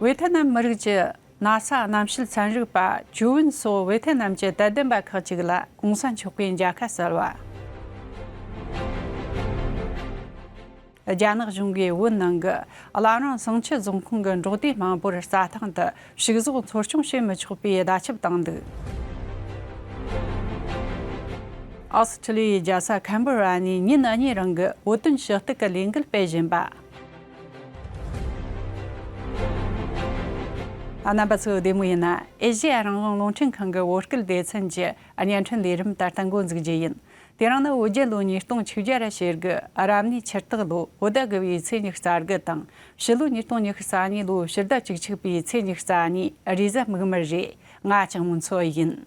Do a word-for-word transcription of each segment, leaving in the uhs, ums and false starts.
ཝེ་ཐེ་ནམ་མི་རིགས་ཀྱི་ན་ས་གནམ་བཤད་ཚན་རིག་པ་ཅུ་ཝུན་སོགས་ཝེ་ཐེ་ནམ་གྱི་དད་ལྡན་པ་ཁག་ཅིག་ལ་གོང་ས་མཆོག་གིས་མཇལ་ཁ་བསྩལ་བ། རྒྱ་ནག་གཞུང་གིས་བོད་ནང་གི་བླ་བྲང་བསང་ཆུ་རྫོང་ཁོངས་ཀྱི་འབྲོག་སྡེ་མང་པོར་རྩྭ་ཐང་དུ་ཕྱུགས་ཟོག་འཚོ་སྐྱོང་བྱེད་མི་ཆོག་པའི་བརྡ་ཁྱབ་བཏང་འདུག་ཨོ་སི་ཁྲི་ལི་ཡའི་རྒྱལ་ས་ཁན་བྷ་ར་ནས་ཉིན་གཉིས་རིང་གི་བོད་དོན་ཞུ་གཏུག་གི་ལས་འགུལ་སྤེལ་བཞིན་པ། རྣམ་པ་ཚོ་བདེ་མོ་ཡིན་ན། ཨེ་ཤེ་ཡ་རང་དབང་རླུང་འཕྲིན་ཁང་གི་བོད་སྐད་སྡེ་ཚན་གྱི་བརྙན་འཕྲིན་ལས་རིམ་ད་ལྟ་འགོ་འཛུགས་རྒྱུ་ཡིན། དེ་རིང་ནི་བོད་རྒྱལ་ལོ་ཉིས་སྟོང་ཆིག་བརྒྱ་ར་ཞེ་དགུ་རབ་གནས་ཆུ་སྟག་ལོ་བོད་ཟླ་དགུ་པའི་ཚེས་ཉི་ཤུ་རྩ་དགུ་དང་། ཕྱི་ལོ་ཉིས་སྟོང་ཉི་ཤུ་རྩ་གཉིས་ལོའི་ཕྱི་ཟླ་བཅུ་གཅིག་པའི་ཚེས་ཉི་ཤུ་རྩ་གཉིས་རེས་གཟའ་མིག་དམར་རེད། ང་ལྕང་མོ་མཚོ་ཡིན།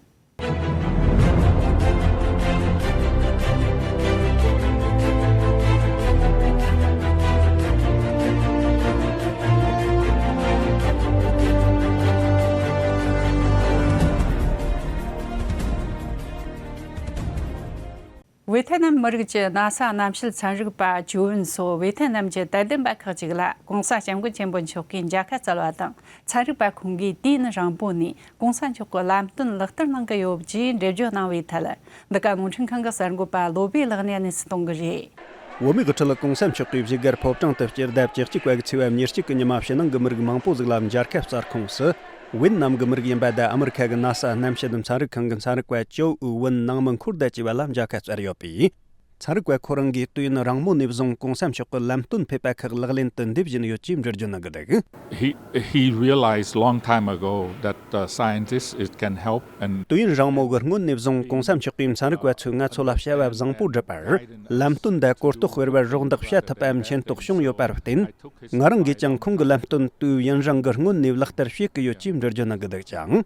ཝེ་ཐེ་ནམ་མི་རིགས་ཀྱི་ན་ས་གནམ་བཤད་ཚན་རིག་པ་ཅུ་ཝུན་སོགས་ཝེ་ཐེ་ནམ་གྱི་དད་ལྡན་པ་ཁག་ཅིག་ལ་གོང་ས་སྐྱབས་མགོན་ཆེན་པོ་མཆོག་གིས་མཇལ་ཁ་བསྩལ་བ་དང་། ཚན་རིག་པ་ཁོང་གིས་དུས་ཡུན་རིང་པོ་ནས་གོང་ས་མཆོག་གི་ལམ་སྟོན་ལག་བསྟར་གནང་གི་ཡོད་ཅེས་འགྲེལ་བརྗོད་གནང་བའི་ཐད། འདི་ག་རླུང་འཕྲིན་ཁང་གི་གསར་འགོད་པ་བློ་བྷེ་ལགས་ནས་གནས་ཚུལ་གཏོང་གི་རེད། བོད་མིའི་དབུ་ཁྲིད་གོང་ས་མཆོག་གིས་བཞུགས་སྒར་ཕོ་བྲང་དུ་སྤྱི་ཟླ་བཅུ་གཅིག་པ་གི་ཚེས་པ་ཉེར་གཅིག་གི་ཉི་མ་ཕྱི་ནང་གི་མི་རིགས་མང་པོ་ཟིག་ལ་མཇལ་ཁ་བསྩལ་ཁུངས་སུ། ཝེད་ནམ་གྱི་མི་རིགས་ཡིན་པ་དང་ཨ་མི་རི་ཁ་གི་ན་ས་གནམ་བཤད་ཚན་རིག་ཁང་གི་ཚན་རིག་པ་ཅོ་ཨུ་ཝུན་ནང་མི་འཁོར་དང་བཅས་པ་ལ་མཇལ་ཁ་བསྩལ་ཡོད་པས། ཚན་རིག་པ་ཁོ་རང་གིས་དུས་ཡུན་རིང་མོ་ནས་བཟུང་གོང་ས་མཆོག་གི་ལམ་སྟོན་ཕེབས་པ་ཁག་ལག་ལེན་དུ་འདེབས་བཞིན་ཡོད་ཅེས་འགྲེལ་བརྗོད་གནང་གི་འདུག He, he realized long time ago that uh, scientists it can help and དུས་ཡུན་རིང་མོ་གི་སྔོན་ནས་བཟུང་གོང་ས་མཆོག་གིས་ཚན་རིག་པ་ཚོས་ང་ཚོ་ལ་བྱ་བ་བཟང་པོ་སྒྲུབ་པར་ལམ་སྟོན་དང་གོ་རྟོགས་སྤེལ་བར་རོགས་འདེགས་བྱ་ཐུབ་པའམ་མཁྱེན་རྟོགས་བྱུང་ཡོད་པར་བརྟེན། ང་རང་གིས་ཀྱང་ཁོང་གི་ལམ་སྟོན་དུས་ཡུན་རིང་གི་སྔོན་ནས་ལག་བསྟར་བྱེད་ཀྱི་ཡོད་ཅེས་འགྲེལ་བརྗོད་གནང་གི་འདུག་ཅིང་།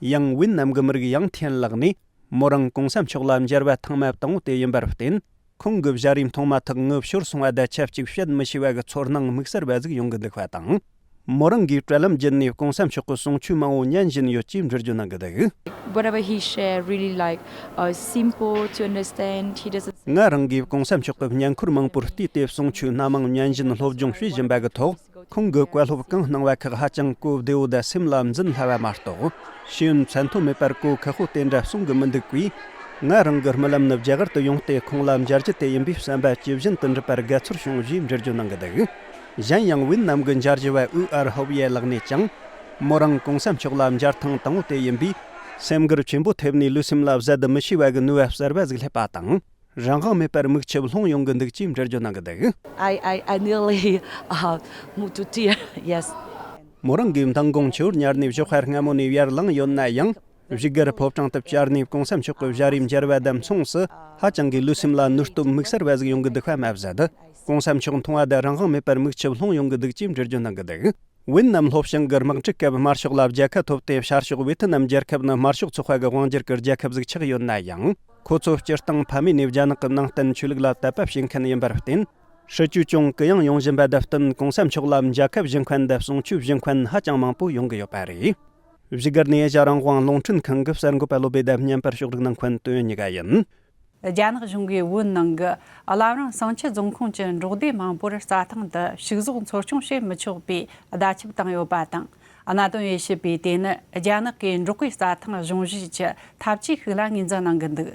ཡང་ཝིན་ནམ་གྱི་མི་རིགས་ཡང་ཐེན་ལགས་ནས། མོ་རང་གོང་ས་མཆོག་ལ་མཇལ་བ་ཐེངས་མ་དང་པོ་དེ་ཡིན་པར་བརྟེན། ཁོང་གི་བྱ་རིམ་མཐོང་མ་ཐག་ངུ་ཤོར་སོང་བ་དང་ཆབས་ཅིག་བཤད་མི་ཤེས་པ་གི་ཚོར་སྣང་དམིགས་བསལ་བ་ཟིག་ཡོང་གི་འདུག་པ་དང་། མོ་རང་གིས་དྲ་ལམ་བརྒྱུད་ནས་གོང་ས་མཆོག་གི་གསུང་ཆོས་མང་བོ་ཉན་བཞིན་ཡོད་ཅེས་འགྲེལ་བརྗོད་གནང་གི་འདུག Whatever he shared really like uh, simple to understand. He doesn't ང་རང་གིས་གོང་ས་མཆོག་གི་བརྙན་འཁོར་མང་པོར་བལྟས་ཏེ་གསུང་ཆོས་སྣ་མང་ཉན་བཞིན་སློབ་སྦྱོང་བྱེད་བཞིན་པ་གི་ཐོག་ཁོང་གི་བཀའ་སློབ་གང་གནང་བ་ཁག་ཧ་ཅང་གོ་བདེ་བོ་དང་སེམས་ལ་འཛིན་སླ་བ་མ་གཏོགས། ཤེས་ཡོན་ཚད་མཐོ་མེད་པར་གོ་ཁག་པོ་དེ་འདྲ་གསུང་གི་མི་འདུག་པས། ང་རང་གི་རྨི་ལམ་ནི་རྒྱ་གར་དུ་ཡོང་སྟེ་ཁོང་ལ་མཇལ་རྒྱུ་དེ་ཡིན་པས་བསམ་པ་ཇེ་བཞིན་དུ་འགྲུབ་པར་དགའ་ཚོར་བྱུང་ཞེས་འགྲེལ་བརྗོད་གནང་གི་འདུག་གཞན་ཡང་ཝིན་ནམ་གྱི་མཇལ་རྒྱུ་བ་ཨུ་ཨར་ཧོབ་ཡེ་ལགས་ནས་ཀྱང་། མོ་རང་གོང་ས་མཆོག་ལ་མཇལ་ཐེངས་དང་པོ་དེ་ཡིན་པས། སེམས་འགུལ་ཆེན་པོ་ཐེབས་ནས་ལུས་སེམས་ལ་བཟད་དུ་མི་ཤེས་པ་གི་ནུས་པ་གསར་བ་ཟིག་སླེབས་པ་དང་། རང་དབང་མེད་པར་མིག་ཆུ་ལྷུང་ཡོང་གི་འདུག་ཅེས་འགྲེལ་བརྗོད་གནང་གི་འདུག I, I, I nearly uh, moved to tear. Yes. མོ་རང་གིས་མདང་དགོང་ཆུ་བུར་ཉལ་ནས་ཞོགས་ཁ་སྔ་མོ་ནས་ཡར་ལངས་ཡོད་ན་ཡང་། བཞུགས་སྒར་ཕོ་བྲང་དུ་བཅར་ནས་གོང་ས་མཆོག་གི་བྱ་རིམ་མཇལ་བ་དང་མཚུངས་སུ་ཧ་ཅང་གི་ལུས་སེམས་ལ་ནུས་སྟོབས་དམིགས་བསལ་བ་ཟིག་ཡོང་གི་འདུག་པ་མ་ཟད། གོང་ས་མཆོག་མཐོང་བ་དང་རང་དབང་མེད་པར་མིག་ཆུ་ལྷུང་ཡོང་གི་འདུག་ཅེས་འགྲེལ་བརྗོད་གནང་གི་འདུག་ཝིན་ནམ་སློབ་ཞིང་གི་དམག་འཁྲུག་སྐབས་དམར་ཤོག་ལ་རྒྱལ་ཁ་ཐོབ་སྟེ་ཤར་ཕྱོགས་ཝེ་ཐི་ནམ་རྒྱལ་ཁབ་ནི་དམར་ཤོག་ཚོགས་པ་གི་དབང་སྒྱུར་གྱི་རྒྱལ་ཁབ་ཟིག་ཆགས་ཡོད་ན་ཡང་། ཁོ་ཚོ་སྤྱིར་བཏང་ཕ་མེས་ནས་རྒྱ་ནག་གི་ནང་བསྟན་ཆོས་ལུགས་ལ་དད་པ་བྱེད་མཁན་ཡིན་པར་བརྟེན། སྲིད་ཇུས་ཅུང་གུ་ཡངས་ཡོང་བཞིན་པ་དང་བསྟུན་གོང་ས་མཆོག་ལ་མཇལ་ཁ་ཞུ་མཁན་དང་གསུང་ཆོས་ཞུ་མཁན་ཧ་ཅང་མང་པོ་ཡོང་གི་ཡོད་པ་རེད། བཞུགས་སྒར་ནས་ཨེ་ཤ་ཡ་རང་དབང་རླུང་འཕྲིན་ཁང་གི་གསར་འགོད་པ་བློ་བྷེ་དང་བརྙན་པར་ཕྱོགས་སྒྲིག་གནང་མཁན་ཏོན་གཉིས་ཀ་ཡིན། རྒྱ་ནག་གཞུང་གིས་བོད་ནང་གི་བླ་བྲང་བསང་ཆུ་རྫོང་ཁོངས་ཀྱི་འབྲོག་སྡེ་མང་པོར་རྩྭ་ཐང་དུ་ཕྱུགས་ཟོག་འཚོ་སྐྱོང་བྱེད་མི་ཆོག་པའི་བརྡ་ཁྱབ་བཏང་ཡོད་པ་དང་། གནད་དོན་དབྱེ་ཞིབ་པས་དེ་ནི་རྒྱ་ནག་གིས་འབྲོག་པའི་རྩྭ་ཐང་གཞུང་བཞེས་ཀྱི་ཐབས་ཇུས་ཤིག་ལ་ངོས་འཛིན་གནང་གི་འདུག་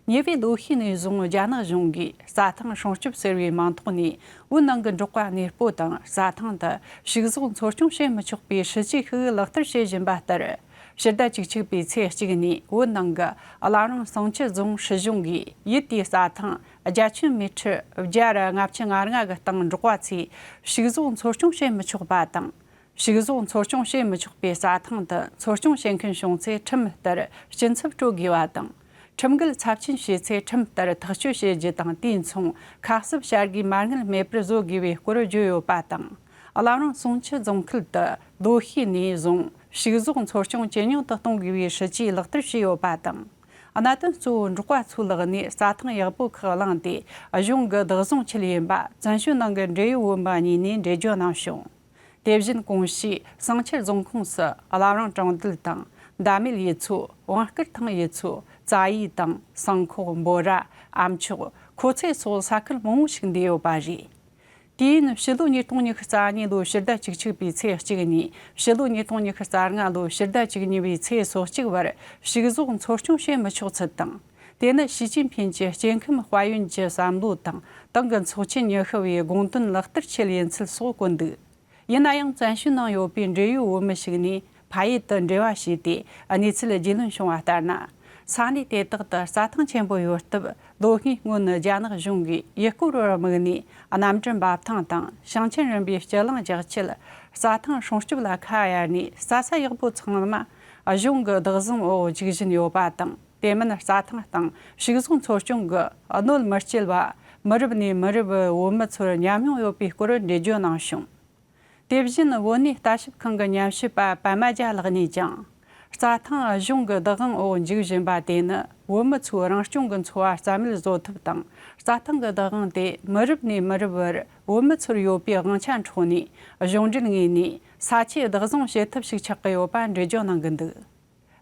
ཉེ་བའི་ལོ་ཤས་ནས་བཟུང་རྒྱ་ནག་གཞུང་གིས་རྩྭ་ཐང་སྲུང་སྐྱོབ་ཟེར་བའི་མིང་ཐོག་ནས་བོད་ནང་གི་འབྲོག་པ་གནས་སྤོ་དང་རྩྭ་ཐང་དུ་ཕྱུགས་ཟོག་འཚོ་སྐྱོང་བྱེད་མི་ཆོག་པའི་སྲིད་ཇུས་ཤིག་ལག་བསྟར་བྱེད་བཞིན་པ་ལྟར། ཕྱི་ཟླ་བཅུ་གཅིག་པའི་ཚེས་གཅིག་ཉིན་བོད་ནང་གི་བླ་བྲང་བསང་ཆུ་རྫོང་སྲིད་གཞུང་གིས་ཡུལ་དེའི་རྩྭ་ཐང་བརྒྱད་ཁྱོན་མི་ཊར་བརྒྱ་ར་ལྔ་བཅུ་ང་ལྔ་གི་སྟེང་འབྲོག་པ་ཚོས་ཕྱུགས་ཟོག་འཚོ་སྐྱོང་བྱེད་མི་ཆོག་པ་དང་། ཕྱུགས་ཟོག་འཚོ་སྐྱོང་བྱེད་མི་ཆོག་པའི་རྩྭ་ཐང་དུ་འཚོ་སྐྱོང་བྱེད་མཁན་བྱུང་ཚེ་ཁྲིམས་ལྟར་སྐྱིན་ཚབ་སྤྲོད་དགོས་པ་དང་། ཁྲིམས་འགལ་ཚབས་ཆེན་བྱས་ཚེ་ཁྲིམས་ལྟར་ཐག་གཅོད་བྱེད་རྒྱུ་དང་དུས་མཚུངས་ཁ་གསབ་བྱ་དགའི་མ་དངུལ་མེད་པར་བཟོ་དགོས་པའི་སྐོར་བརྗོད་ཡོད་པ་དང་། བླ་བྲང་བསང་ཆུ་རྫོང་ཁུལ་དུ་ལོ་ཤས་ནས་བཟུང་ཕྱུགས་ཟོག་འཚོ་སྐྱོང་ཇེ་ཉུང་དུ་གཏོང་དགོས་པའི་སྲིད་ཇུས་ལག་བསྟར་བྱས་ཡོད་པ་དང་། གནད་དོན་གཙོ་བོ་འབྲོག་པ་ཚོའི་ལག་ནས་རྩྭ་ཐང་ཡག་པོ་ཁག་བླངས་ཏེ་གཞུང་གི་བདག་བཟུང་ཆེད་ཡིན་པ་བཙན་བྱོལ་ནང་གི་འབྲེལ་ཡོད་བོད་པ་གཉིས་ནས་འགྲེལ་བརྗོད་གནང་བྱུང་། དེ་བཞིན་གོང་ཞུས་བསང་ཆུ་རྫོང་ཁོངས་སུ་བླ་བྲང་དྲང་རྡལ་དང་། འདབ་མེད་ཡུལ་ཚོ། དབང་སྐལ་ཐང་ཡུལ་ཚོ། རྩ་ཡི་དང་། སང་ཁོག་འབོ་ར། ཨ་མཆོག་ཁོ་ཚེ་སོགས་ས་ཁུལ་མང་བོ་ཞིག་འདུས་ཡོད་པ་རེད། དུས་ཡུན་ཕྱི་ལོ་ཉིས་སྟོང་ཉི་ཤུ་རྩ་གཉིས་ལོའི་ཕྱི་ཟླ་བཅུ་གཅིག་པའི་ཚེས་གཅིག་ནས་ཕྱི་ལོ་ཉིས་སྟོང་ཉི་ཤུ་རྩ་ལྔ་ལོའི་ཕྱི་ཟླ་བཅུ་གཉིས་པའི་ཚེས་སོ་གཅིག་བར་ཕྱུགས་ཟོག་འཚོ་སྐྱོང་བྱེད་མི་ཆོག་ཚུལ་དང་། དེ་ནི་ཞི་ཅིན་ཕིན་གྱི་སྐྱེ་ཁམས་དཔལ་ཡོན་གྱི་བསམ་བློ་དང་ཏང་གི་ཚོགས་ཆེན་ཉི་ཤུ་བའི་དགོངས་དོན་ལག་བསྟར་ཆེད་ཡིན་ཚུལ་སོགས་བཀོད་འདུག་ཡིན་ན་ཡང་བཙན་བྱོལ་ནང་ཡོད་པའི་འབྲེལ་ཡོད་བོད་མི་ཞིག་ནས་ཕ་ཡུལ་དུ་འབྲེལ་བ་བྱས་ཏེ་གནས་ཚུལ་རྒྱུས་ལོན་བྱུང་བ་ལྟར་ན། ས་གནས་དེ་དག་ཏུ་རྩྭ་ཐང་ཆེན་པོ་ཡོད་སྟབས། ལོ་ལྔའི་སྔོན་རྒྱ་ནག་གཞུང་གིས་ཡུལ་སྐོར་བར་དམིགས་ནས་གནམ་གྲུ་འབབ་ཐང་དང་ཞིང་ཆེན་རིམ་པའི་སྤྱི་གླིང་རྒྱག་ཆེད། རྩྭ་ཐང་སྲུང་སྐྱོབ་ལ་ཁ་གཡར་ནས་རྩྭ་ས་ཡག་པོ་ཚང་མ་གཞུང་གི་བདག་བཟུང་འོག་འཇུག་བཞིན་ཡོད་པ་དང་། དེ་མིན་རྩྭ་ཐང་སྟེང་ཕྱུགས་ཟོག་འཚོ་སྐྱོང་གི་གནོད་མི་སྐྱེལ་བ་མི་རབས་ནས་མི་རབས་བོད་མི་ཚོར་ཉམས་མྱོང་ཡོད་པའི་སྐོར་འགྲེལ་བརྗོད་གནང་བྱུང་། དེ་བཞིན་བོད་གནས་ལྟ་ཞིབ་ཁང་གི་ཉམས་ཞིབ་པ་པད་མ་རྒྱལ་ལགས་ནས་ཀྱང་། རྩྭ་ཐང་གཞུང་གི་བདག་དབང་འོག་འཇུག་བཞིན་པ་དེ་ནི་བོད་མི་ཚོའི་རང་སྐྱོང་གི་འཚོ་བ་རྩ་མེད་བཟོ་ཐབས་དང་། རྩྭ་ཐང་གི་བདག་དབང་དེ་མི་རབས་ནས་མི་རབས་བར་བོད་མི་ཚོར་ཡོད་པའི་དབང་ཆ་འཕྲོག་ནས། གཞུང་འབྲེལ་ངོས་ནས་ས་ཆའི་བདག་བཟུང་བྱེད་ཐབས་ཤིག་ཆགས་ཀྱི་ཡོད་པ་འགྲེལ་བརྗོད་གནང་གི་འདུག་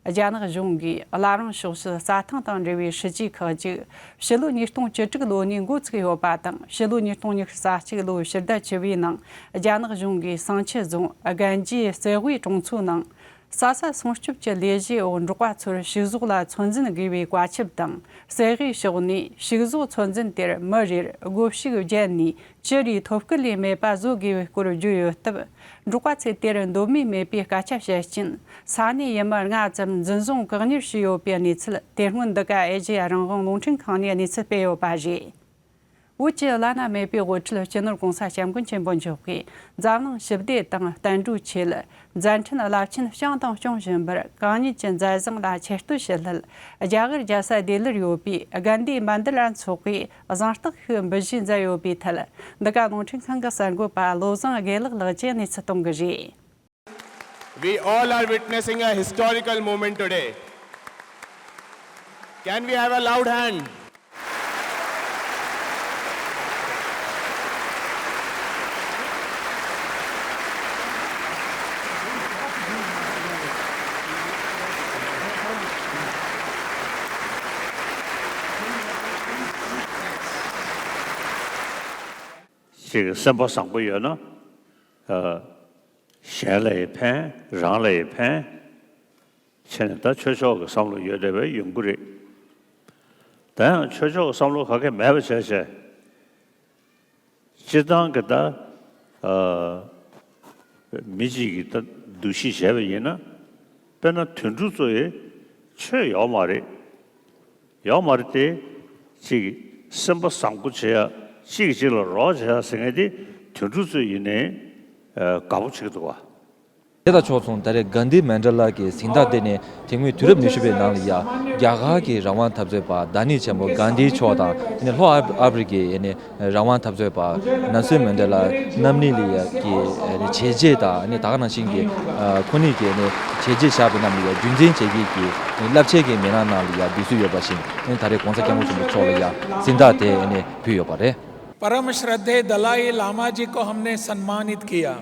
རྒྱ་ནག་གཞུང་གིས་བླ་བྲང་ཕྱོགས་སུ་རྩྭ་ཐང་དང་འབྲེལ་བའི་སྲིད་ཇུས་ཁག་ཅིག་ཕྱི་ལོ་ཉིས་སྟོང་བཅུ་དྲུག་ལོ་ནས་འགོ་ཚུགས་ཡོད་པ་དང་། ཕྱི་ལོ་ཉིས་སྟོང་ཉི་ཤུ་རྩ་གཅིག་ལོའི་ཕྱི་ཟླ་བཅུ་བའི་ནང་རྒྱ་ནག་གཞུང་གིས་བསང་ཆུ་རྫོང་རྒན་རྒྱའི་རྩེ་དབུས་གྲོང་ཚོའི་ནང་རྩྭ་ས་སྲུང་སྐྱོབ་ཀྱི་ལས་གཞིའི་འོག་འབྲོག་པ་ཚོར་ཕྱུགས་ཟོག་ལ་ཚོད་འཛིན་དགོས་པའི་བཀའ་ཁྱབ་དང་། རྩེ་དབུས་ཕྱོགས་ནས་ཕྱུགས་ཟོག་ཚོད་འཛིན་དེར་མི་རེར་སྒོ་ཕྱུགས་བརྒྱད་ནས་བཅུ་རེའི་ཐོབ་སྐུལ་ལས་མེད་པ་བཟོ་དགོས་པའི་སྐོར་བརྗོད་ཡོད་སྟབས། འབྲོག་པ་ཚོས་དེར་འདོད་མོས་མེད་པའི་སྐད་ཆ་བཤད་རྐྱེན། ས་གནས་ཡུལ་མི་ལྔ་ཙམ་འཛིན་བཟུང་བཀག་ཉར་བྱས་ཡོད་པའི་གནས་ཚུལ། དེ་སྔོན་འདི་ག་ཨེ་ཤེ་ཡ་རང་དབང་རླུང་འཕྲིན་ཁང་ནས་གནས་ཚུལ་སྤེལ་ཡོད་པ་རེད། བོད་ཀྱི་བླ་ན་མེད་པའི་དབུ་ཁྲིད་སྤྱི་ནོར་༧གོང་ས་༧སྐྱབས་མགོན་ཆེན་པོ་མཆོག་གིས་འཛམ་གླིང་ཞི་བདེ་དང་བསྟན་འགྲོའི་ཆེད། མཛད་འཕྲིན་རླབས་ཆེན་བསྐྱངས་དང་སྐྱོང་བཞིན་པར། གང་ཉིད་ཀྱི་མཛད་བཟང་ལ་ཆེ་བསྟོད་ཞུ་སླད། རྒྱ་གར་རྒྱལ་ས་ལྡི་ལིར་ཡོད་པའི་དགའ་ལྡན་མན་དི་ལ་ཚོགས་པས་གཟེངས་རྟགས་ཤིག་འབུལ་བཞེས་མཛད་ཡོད་པའི་ཐད། འདི་ག་རླུང་འཕྲིན་ཁང་གི་གསར་འགོད་པ་བློ་བཟང་དགེ་ལེགས་ལགས་ཀྱིས་གནས་ཚུལ་གཏོང་གི་རེད། We all are witnessing a historical moment today. Can we have a loud hand? ཅིག་སེམས་པ་བཟང་པོ་ཡོད་ན། ཨ། གཞན་ལ་ཡང་ཕན། རང་ལ་ཡང་ཕན། བྱས་ནས་ད་ཆོས་ཕྱོགས་ཀྱི་བསམ་བློ་ཡོད་བསྡད་པའི་ཡོང་གི་རེད། ད་ཡང་ཆོས་ཕྱོགས་ཀྱི་བསམ་བློ་ག་གེ་མེད་པ་བྱས་བྱས། སྤྱིར་བཏང་གི་ད། ཨ། མི་གཅིག་གིས་ད་འདུ་ཤེས་བྱས་པ་ཡིན་ན། དཔེར་ན་དུད་འགྲོ་ཚོ་ཡི་ཆོས་ཡོད་མ་རེད། ཡོད་མ་རེད་དེ། གཅིག་གིས་སེམས་པ་བཟང་པོ་བྱེད་ཡ། གཅིག་གིས་གཅིག་ལ་རོགས་བྱེད་ཡ་ཟེར་མཁན་དེ་དུད་འགྲོ་ཚོ་ཡིན་ནའི་དགའ་པོ་བྱེད་ཀྱི་འདུག་བ། དེ་དང་ཕྱོགས་མཚུངས་ད་རེས་གྷན་དྷི་མན་ཌ་ལ་གི་གཟེངས་རྟགས་དེ་ནི་དེ་སྔོན་དུས་རབས་ཉི་ཤུ་པའི་ནང་ལ་ཡ་རྒྱ་གར་གྱི་རང་དབང་འཐབ་རྩོད་པ་བདག་ཉིད་ཆེན་པོ་གྷན་དྷི་མཆོག་དང་། ཨ་ནི་ལྷོ་ཨ་ཨ་ཕི་རི་ཀའི་ཨ་ནི་རང་དབང་འཐབ་རྩོད་པ་ནེལ་སོན་མན་ཌེ་ལ་རྣམ་གཉིས་ལ་ཡ་གི་ཨ་ནི་བྱས་རྗེས་དང་། ཨ་ནི་ད་ག་ནང་བཞིན་གྱི་ཨ་ཁོ་གཉིས་ཀྱིས་ཨ་ནི་བྱས་རྗེས་བཞག་པའི་རྣམས་ལ་ཡ་རྒྱུན་འཛིན་བྱེད་མཁན་གྱི་ཨ་ནི་རླབས་ཆེན་གྱི་མི་སྣ་ནང་ལ་ཡ་འདུས་སྲོལ་ཡོད་པ་བཞིན། ཨ་ནི་ད་རེས་༧གོང་ས་༧སྐྱབས་མགོན་ཆེན་པོ་མཆོག་ལ་ཡ་གཟེངས་རྟགས་དེ་ཨ་ནི་ཕུལ་ཡོད་པ་རེད། परम श्रद्धेय दलाई लामा जी को हमने सम्मानित किया।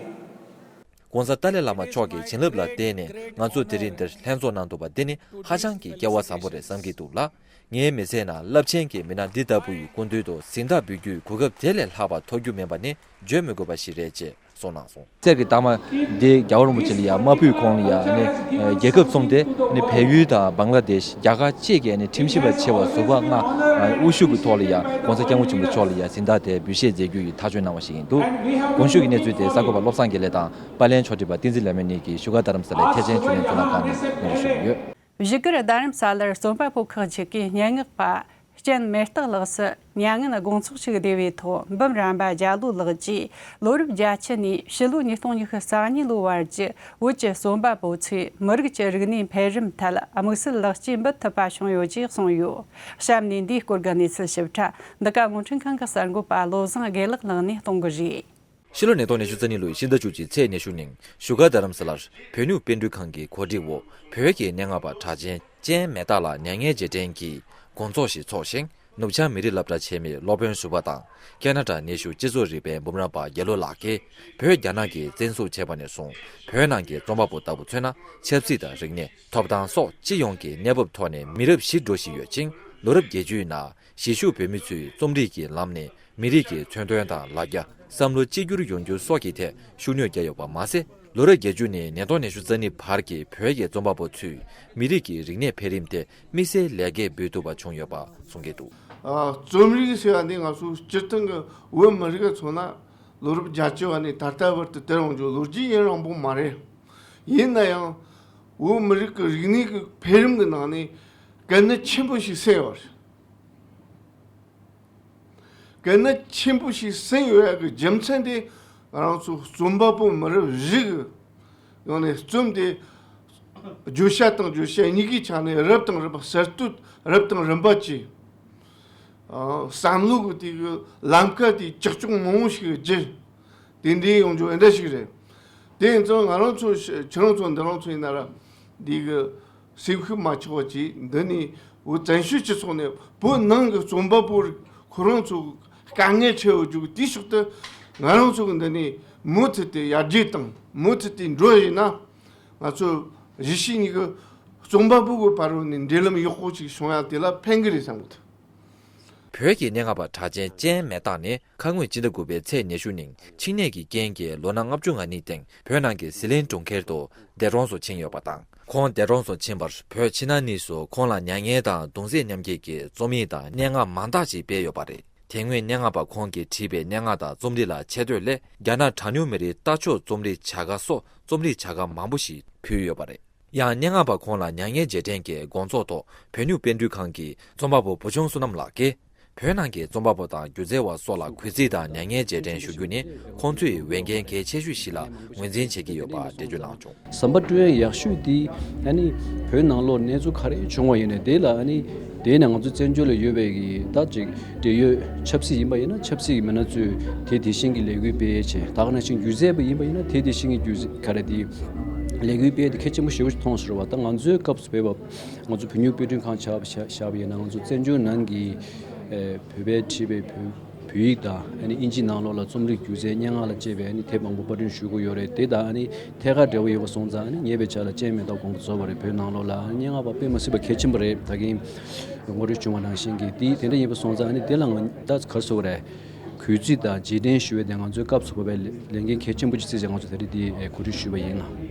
༧གོང་ས་ཏཱ་ལའི་བླ་མ་མཆོག་གི་བྱིན་རླབས་ལ་བརྟེན་ནས་ང་ཚོ་དེ་རིང་འདིར་ལྷན་ཚོགས་གནང་ཐུབ་པ་འདི་ནི་ཧ་ཅང་གི་སྐལ་བ་བཟང་པོ་རེད་བསམ་གྱི་འདུག་ལ། ངའི་མི་ཚེའི་ནང་རླབས་ཆེན་གྱི་མི་སྣ་འདི་ལྟ་བུ་ཡི་སྐུ་མདུན་དུ་གཟེངས་རྟགས་འབུལ་རྒྱུའི་གོ་སྐབས་དེ་ལས་ལྷག་པ་ཐོབ་རྒྱུ་མིན་པ་ནི་བརྗོད་མི་དགོས་པ་ཞིག་རེད་ཅེས་གསུངས་གནང་སོང་། གསེར་གྱི་རྟགས་མ་འདི་རྒྱལ་བ་རིན་པོ་ཆེ་ལ་ཡ་མ་ཕུལ་གོང་ལ་ཡ་ཨ་ནི་རྒྱལ་ཁབ་གསུམ་སྟེ། ཨ་ནི་བལ་ཡུལ་དང་བང་ལ་དེཤ། རྒྱ་གར་བཅས་ཀྱི་ཨ་ནི་ཁྲིམས་ཞིབ་པ་ཆེ་བ་ཟུར་པ་ལྔ་དབུ་བཞུགས་ཀྱི་ཐོག་ལ་ཡ་༧གོང་ས་༧སྐྱབས་མགོན་ཆེན་པོ་མཆོག་ལ་ཡ་གཟེངས་རྟགས་དེ་འབུལ་བཞེས་མཛད་རྒྱུ་ཡི་ཐག་གཅོད་གནང་བ་ཞིག་ཡིན་འདུག། གོང་ཞུས་ཀྱི་གནས་ཚུལ་དེ་གསར་འགོད་པ་བློ་བཟང་དགེ་ལེགས་དང་། པར་ལེན་ཕྱོགས་སྒྲིག་པ་བསྟན་འཛིན་ལྷ་མོ་གཉིས་ཀྱིས་བཞུགས་སྒར་རྡ་རམ་ས་ལའི་ཐེག་ཆེན་ཆོས་གླིང་གཙུག་ལག་ཁང་ནས་སྙན་སྒྲོན་ཞུས་ཡོད། བཞུགས་སྒར་རྡ་རམ་ས་ལར་རྩོམ་པ་པོ་ཁག་ཅིག་གིས་སྙན་ངག་པ་ལྕམ་མེ་སྟག་ལགས་སུ་མྱ་ངན་དགོངས་ཚོགས་ཤིག་བདེ་བའི་ཐོག་འབུམ་རམས་པ་རྒྱ་ལོ་ལགས་ཀྱིས་ལོ་རབས་བརྒྱད་ཅུ་ནས་ཕྱི་ལོ་ཉིས་སྟོང་ཉི་ཤུ་རྩ་གཉིས་ལོའི་བར་གྱི་བོད་ཀྱི་རྩོམ་པ་པོ་ཚོས་མི་རིགས་ཀྱི་རིག་གནས་འཕེལ་རིམ་ཐད་དམིགས་བསལ་ལེགས་སྐྱེས་འབུལ་ཐུབ་པ་བྱུང་ཡོད་ཅེས་གསུངས་ཡོད། གཤམ་ནས་འདིའི་སྐོར་གྱི་གནས་ཚུལ་ཞིབ་ཕྲ་འདི་ག་རླུང་འཕྲིན་ཁང་གི་གསར་འགོད་པ་བློ་བཟང་དགེ་ལེགས་ལགས་ནས་གཏོང་གི་རེད། ཕྱི་ལོ་ཉིས་སྟོང་ཉི་ཤུ་རྩ་གཉིས་ལོའི་ཕྱི་ཟླ་བཅུ་གཅིག་ཚེས་ཉི་ཤུ་ཉིན་བཞུགས་སྒར་རྡ་རམ་ས་ལར་བོད་སྨྱུག་པཎ་སྒྲུབ་ཁང་གི་གོ་སྒྲིག་འོག་བོད་ཀྱི་སྙན་ངག་པ་གྲགས་ཅན་ལྕམ་མེ་སྟག་ལགས་མྱ་ངན་རྗེས་དྲན་གྱི་དགོངས་རྫོགས་ཤིག་འཚོགས་ཤིང་། ནུབ་བྱང་མི་རིགས་སློབ་གྲྭ་ཆེན་མོའི་སློབ་དཔོན་ཟུར་པ་དང་། ཁེ་ན་ཌ་ནེ་ཤུ་སྤྱི་ཚོགས་རིག་པའི་འབུམ་རམས་པ་རྒྱ་ལོ་ལགས་ཀྱིས་བོད་རྒྱ་ནག་གིས་བཙན་འཛུལ་བྱས་པ་ནས་བཟུང་བོད་ནང་གི་རྩོམ་པ་པོ་ལྟ་བུ་མཚོན་ན་ཆབ་སྲིད་དང་རིག་གནས། ཐོབ་ཐང་སོགས་སྤྱི་ཡོངས་ཀྱི་གནས་བབ་ཐོག་ནས་མི་རབས་བཞི་འགྲོ་བཞིན་ཡོད་ཅིང་། ལོ་རབས་བརྒྱད་ཅུའི་ནང་གཞིས་བཞུགས་བོད་མི་ཚོས་རྩོམ་རིག་གི་ལམ་ནས་ མི་རིགས་ཀྱི་མཚོན་དོན་དང་ལ་རྒྱ། བསམ་བློ་གཅིག་གྱུར་ཡོང་རྒྱུ་སོགས་ཀྱི་ཐད་ཤུགས་སྣོན་བརྒྱབ་ཡོད་པ་མ་ཟད། ལོ་རབས་བརྒྱད་ཅུ་ནས་ཉིས་སྟོང་ཉི་ཤུ་རྩ་གཉིས་བར་གྱི་བོད་ཀྱི་རྩོམ་པ་པོ་ཚོས་མི་རིགས་ཀྱི་རིག་གནས་འཕེལ་རིམ་དེ་དམིགས་བསལ་ལེགས་སྐྱེས་འབུལ་ཐུབ་པ་བྱུང་ཡོད་པ་གསུང་གི་འདུག། ཨ། རྩོམ་རིག་ཟེར་བ་འདི་ང་ཚོ་སྤྱིར་བཏང་གི་བོད་མི་རིགས་ཀྱི་མཚོན་ན་ལོ་རབས་བརྒྱད་ཅུ་བ་ནས་ད་ལྟ་བར་དུ་དེར་ཡོང་རྒྱུ་ལོ་རྒྱུས་ཡུན་རིང་པོ་མ་རེད། ཡིན་ན་ཡང་བོད་མི་རིགས་ཀྱི་རིག་གནས་ཀྱི་འཕེལ་རིམ་གྱི་ནང་ནས་གལ་གནད་ཆེན་པོ་ཞིག་གསལ་ཡོད་རེད། གལ་གནད་ཆེན་པོ་ཞིག་གསལ་ཡོད་ཡག་གི་རྒྱུ་མཚན་དེ། ང་རང་ཚོ་རྩོམ་པ་པོ་མི་རབས་བཞི་གི་ཡོང་ནས་རྩོམ་དེ་བརྗོད་བྱ་དང་བརྗོད་བྱེད་གཉིས་ཀའི་ཆ་ནས་རབ་དང་རིམ་པ་གསར་གཏོད་རབ་དང་རིམ་པ་བྱས། ཨ། བསམ་བློ་གི་དེ་གི་ལམ་ཁ་དེ་ཀྱག་ཀྱོག་མང་བོ་ཞིག་བརྒྱུད། དེ་འདྲའི་ཡོང་རྒྱུ་འདྲ་ཞིག་རེད། དེ་ཡིན་ཙང་ང་རང་ཚོ་ཤ- ཁྱེད་རང་ཚོ་འདི་རང་ཚོ་ཡིན་ན་ར་འདི་གི་སེམས་ཤུགས་མ་ཆག་པ་བྱས། འདི་ནས་བོད་བཙན་བྱོལ་སྤྱི་ཚོགས་ནས་བོད་ནང་གི་རྩོམ་པ་པོ་ཁོ་རང་ཚོ་དཀའ་ངལ་འཕྲད་ཡོད་རྒྱུ་དེའི་ཕྱོགས་སུ་ང་རང་ཚོ་གི་འདི་ནས་མུ་མཐུད་དེ་ཡར་རྒྱས་དང་མུ་མཐུད་དེ་འགྲོ་བཞིན་ན། ང་ཚོ་གཞིས་བྱེས་གཉིས་ཀྱི་རྩོམ་པ་པོ་གི་བར་ནས་འབྲེལ་ལམ་ཡག་པོ་ཅིག་བྱུང་ཡ་དེ་ལ་ཕན་གི་རེད་བསམ་གི་འདུག། བོད་ཀྱི་སྙན་ངག་པ་གྲགས་ཅན་ཅན་མེ་སྟག་ནི་ཁ་སྔོན་སྤྱི་ཟླ་དགུ་པའི་ཚེས་ཉི་ཤུ་ཉིན་འཆིང་ནད་ཀྱི་རྐྱེན་གྱིས་ལོ་ན་ལྔ་བཅུ་ང་གཉིས་སྟེང་བོད་ནང་གི་ཟི་ལིང་གྲོང་ཁྱེར་དུ་འདས་གྲོངས་སུ་ཕྱིན་ཡོད་པ་དང་། ཁོང་འདས་གྲོངས་སུ་ཕྱིན་པར་བོད་ཕྱི་ནང་གཉིས་སུ་ཁོང་ལ་མྱ་ངན་དང་གདུང་སེམས་མཉམ་སྐྱེད་ཀྱི་རྩོམ་ཡིག་དང་སྙན་ངག་མང་དག་ཅིག་སྤེལ་ཡོད་པ་རེད། དེ་སྔོན་སྙན་ངག་པ་ཁོང་གིས་བྲིས་པའི་སྙན་ངག་དང་རྩོམ་རིག་ལ་ཆེ་བསྟོད་སླད་རྒྱ་ནག་གྲངས་ཉུང་མི་རིགས་ལྟ་ཕྱོགས་རྩོམ་རིག་བྱ་དགའ་སོགས་རྩོམ་རིག་བྱ་དགའ་མང་པོ་ཞིག་ཕུལ་ཡོད་པ་རེད། ཡང་སྙན་ངག་པ་ཁོང་ལ་མྱ་ངན་རྗེས་དྲན་གྱི་དགོང་ཚོགས་ཐོག་བོད་སྨྱུག་པཎ་གྲུས་ཁང་གི་རྩོམ་པ་པོ་བུ་ཆུང་བསོད་ནམས་ལགས་ཀྱིས། བོད་ནང་གི་རྩོམ་པ་པོ་དང་སྒྱུ་རྩལ་བ་སོགས་ལ་གུས་བརྩི་དང་མྱ་ངན་རྗེས་དྲན་ཞུ་རྒྱུ་ནི་ཁོང་ཚོའི་འོས་འགན་གལ་ཆེ་ཤོས་ཤིག་ལ་ངོས་འཛིན་བྱེད་ཀྱི་ཡོད་པ་འགྲེལ་བརྗོད་གནང་བྱུང་། ཟམ་པ་སྤྲོད་ཡག་ཤོས་དེ་ཨ་ནི་བོད་ནང་ལོགས་གནས་ཚུལ་ག་རེ་བྱུང་བ་ཡིན་ནའི་དེ་ལ་ཨ་ནི་དེ་ནས་ང་ཚོ་བཙན་བྱོལ་ལ་ཡོད་པའི་གི་ད་ཅིག་འབྲེལ་ཡོད་ཆབ་སྲིད་ཡིན་པ་ཡིན་ན་ཆབ་སྲིད་ཀྱི་མི་སྣ་ཚོས་དེ་དེ་བཞིན་གྱི་ལས་འགུལ་སྤེལ་ཡས་བྱས། ད་ག་ནང་བཞིན་སྒྱུ་རྩལ་པ་ཡིན་པ་ཡིན་ན་དེ་དེ་བཞིན་གྱི་སྒྱུ་རྩལ་ག་རེ་དེ་ལས་འགུལ་སྤེལ་ཡས་དེ་གལ་ཆེན་པོ་ཞེ་པོ་ཅིག་མཐོང་སོང་བ། ད་ང་ཚོའི་སྐབས་སུ་བོད་པ་ང་ཚོ་བོད་སྨྱུག་དཔེ་སྐྲུན་ཁང་ཆ་བཞག་པ་ཡིན་ན་ང་ཚོ་བཙན་བྱོལ་ནང་གི་ཨེ་བོད་པས་བྲིས་པའི་བོད་བོད་ཡིག་དང་ཨ་ནི་ཨིན་ཇི་ནང་ལོགས་ལ་རྩོམ་རིག་སྒྱུ་རྩལ་སྙན་ངག་ལ་བཅས་པའི་ཨ་ནི་དེབ་མང་པོ་པར་སྐྲུན་ཞུ་གི་ཡོད་རེད། དེ་དང་ཨ་ནི་ཐད་ཀར་འབྲེལ་བ་ཡོད་པ་སོང་ཙང་ཨ་ནི་ཉེ་བའི་ཆར་ལ་ཅན་མེ་ཏོག་དགོངས་པ་རྫོགས་པ་རེད། བོད་ནང་ལོགས་ལ་ཨ་ནི་སྙན་ངག་པ་དཔེ་མི་སྲིད་པ་གལ་ཆེན་པོ་རེད། ད་གིན་ངོ་སྤྲོད་བྱུང་བ་ནང་བཞིན་གྱི་དེ་དེ་འདྲ་ཡིན་པ་སོང་ཙང་ཨ་ནི་དེ་ལ་ང་ད་ག་རེ་ཟེར་དགོས་རེད། གུས་བརྩི་དང་རྗེས་དྲན་ཞུ་བའི་དེ་ང་ཚོའི་སྐབས་སུ་བབས་པའི་ལས་འགན་གལ་ཆེན་པོ་ཅིག་བརྩིས་བྱས་ང་ཚོ་དེ་རིང་འདི་གོ་སྒྲིག་ཞུས་པ་ཡིན་ལ།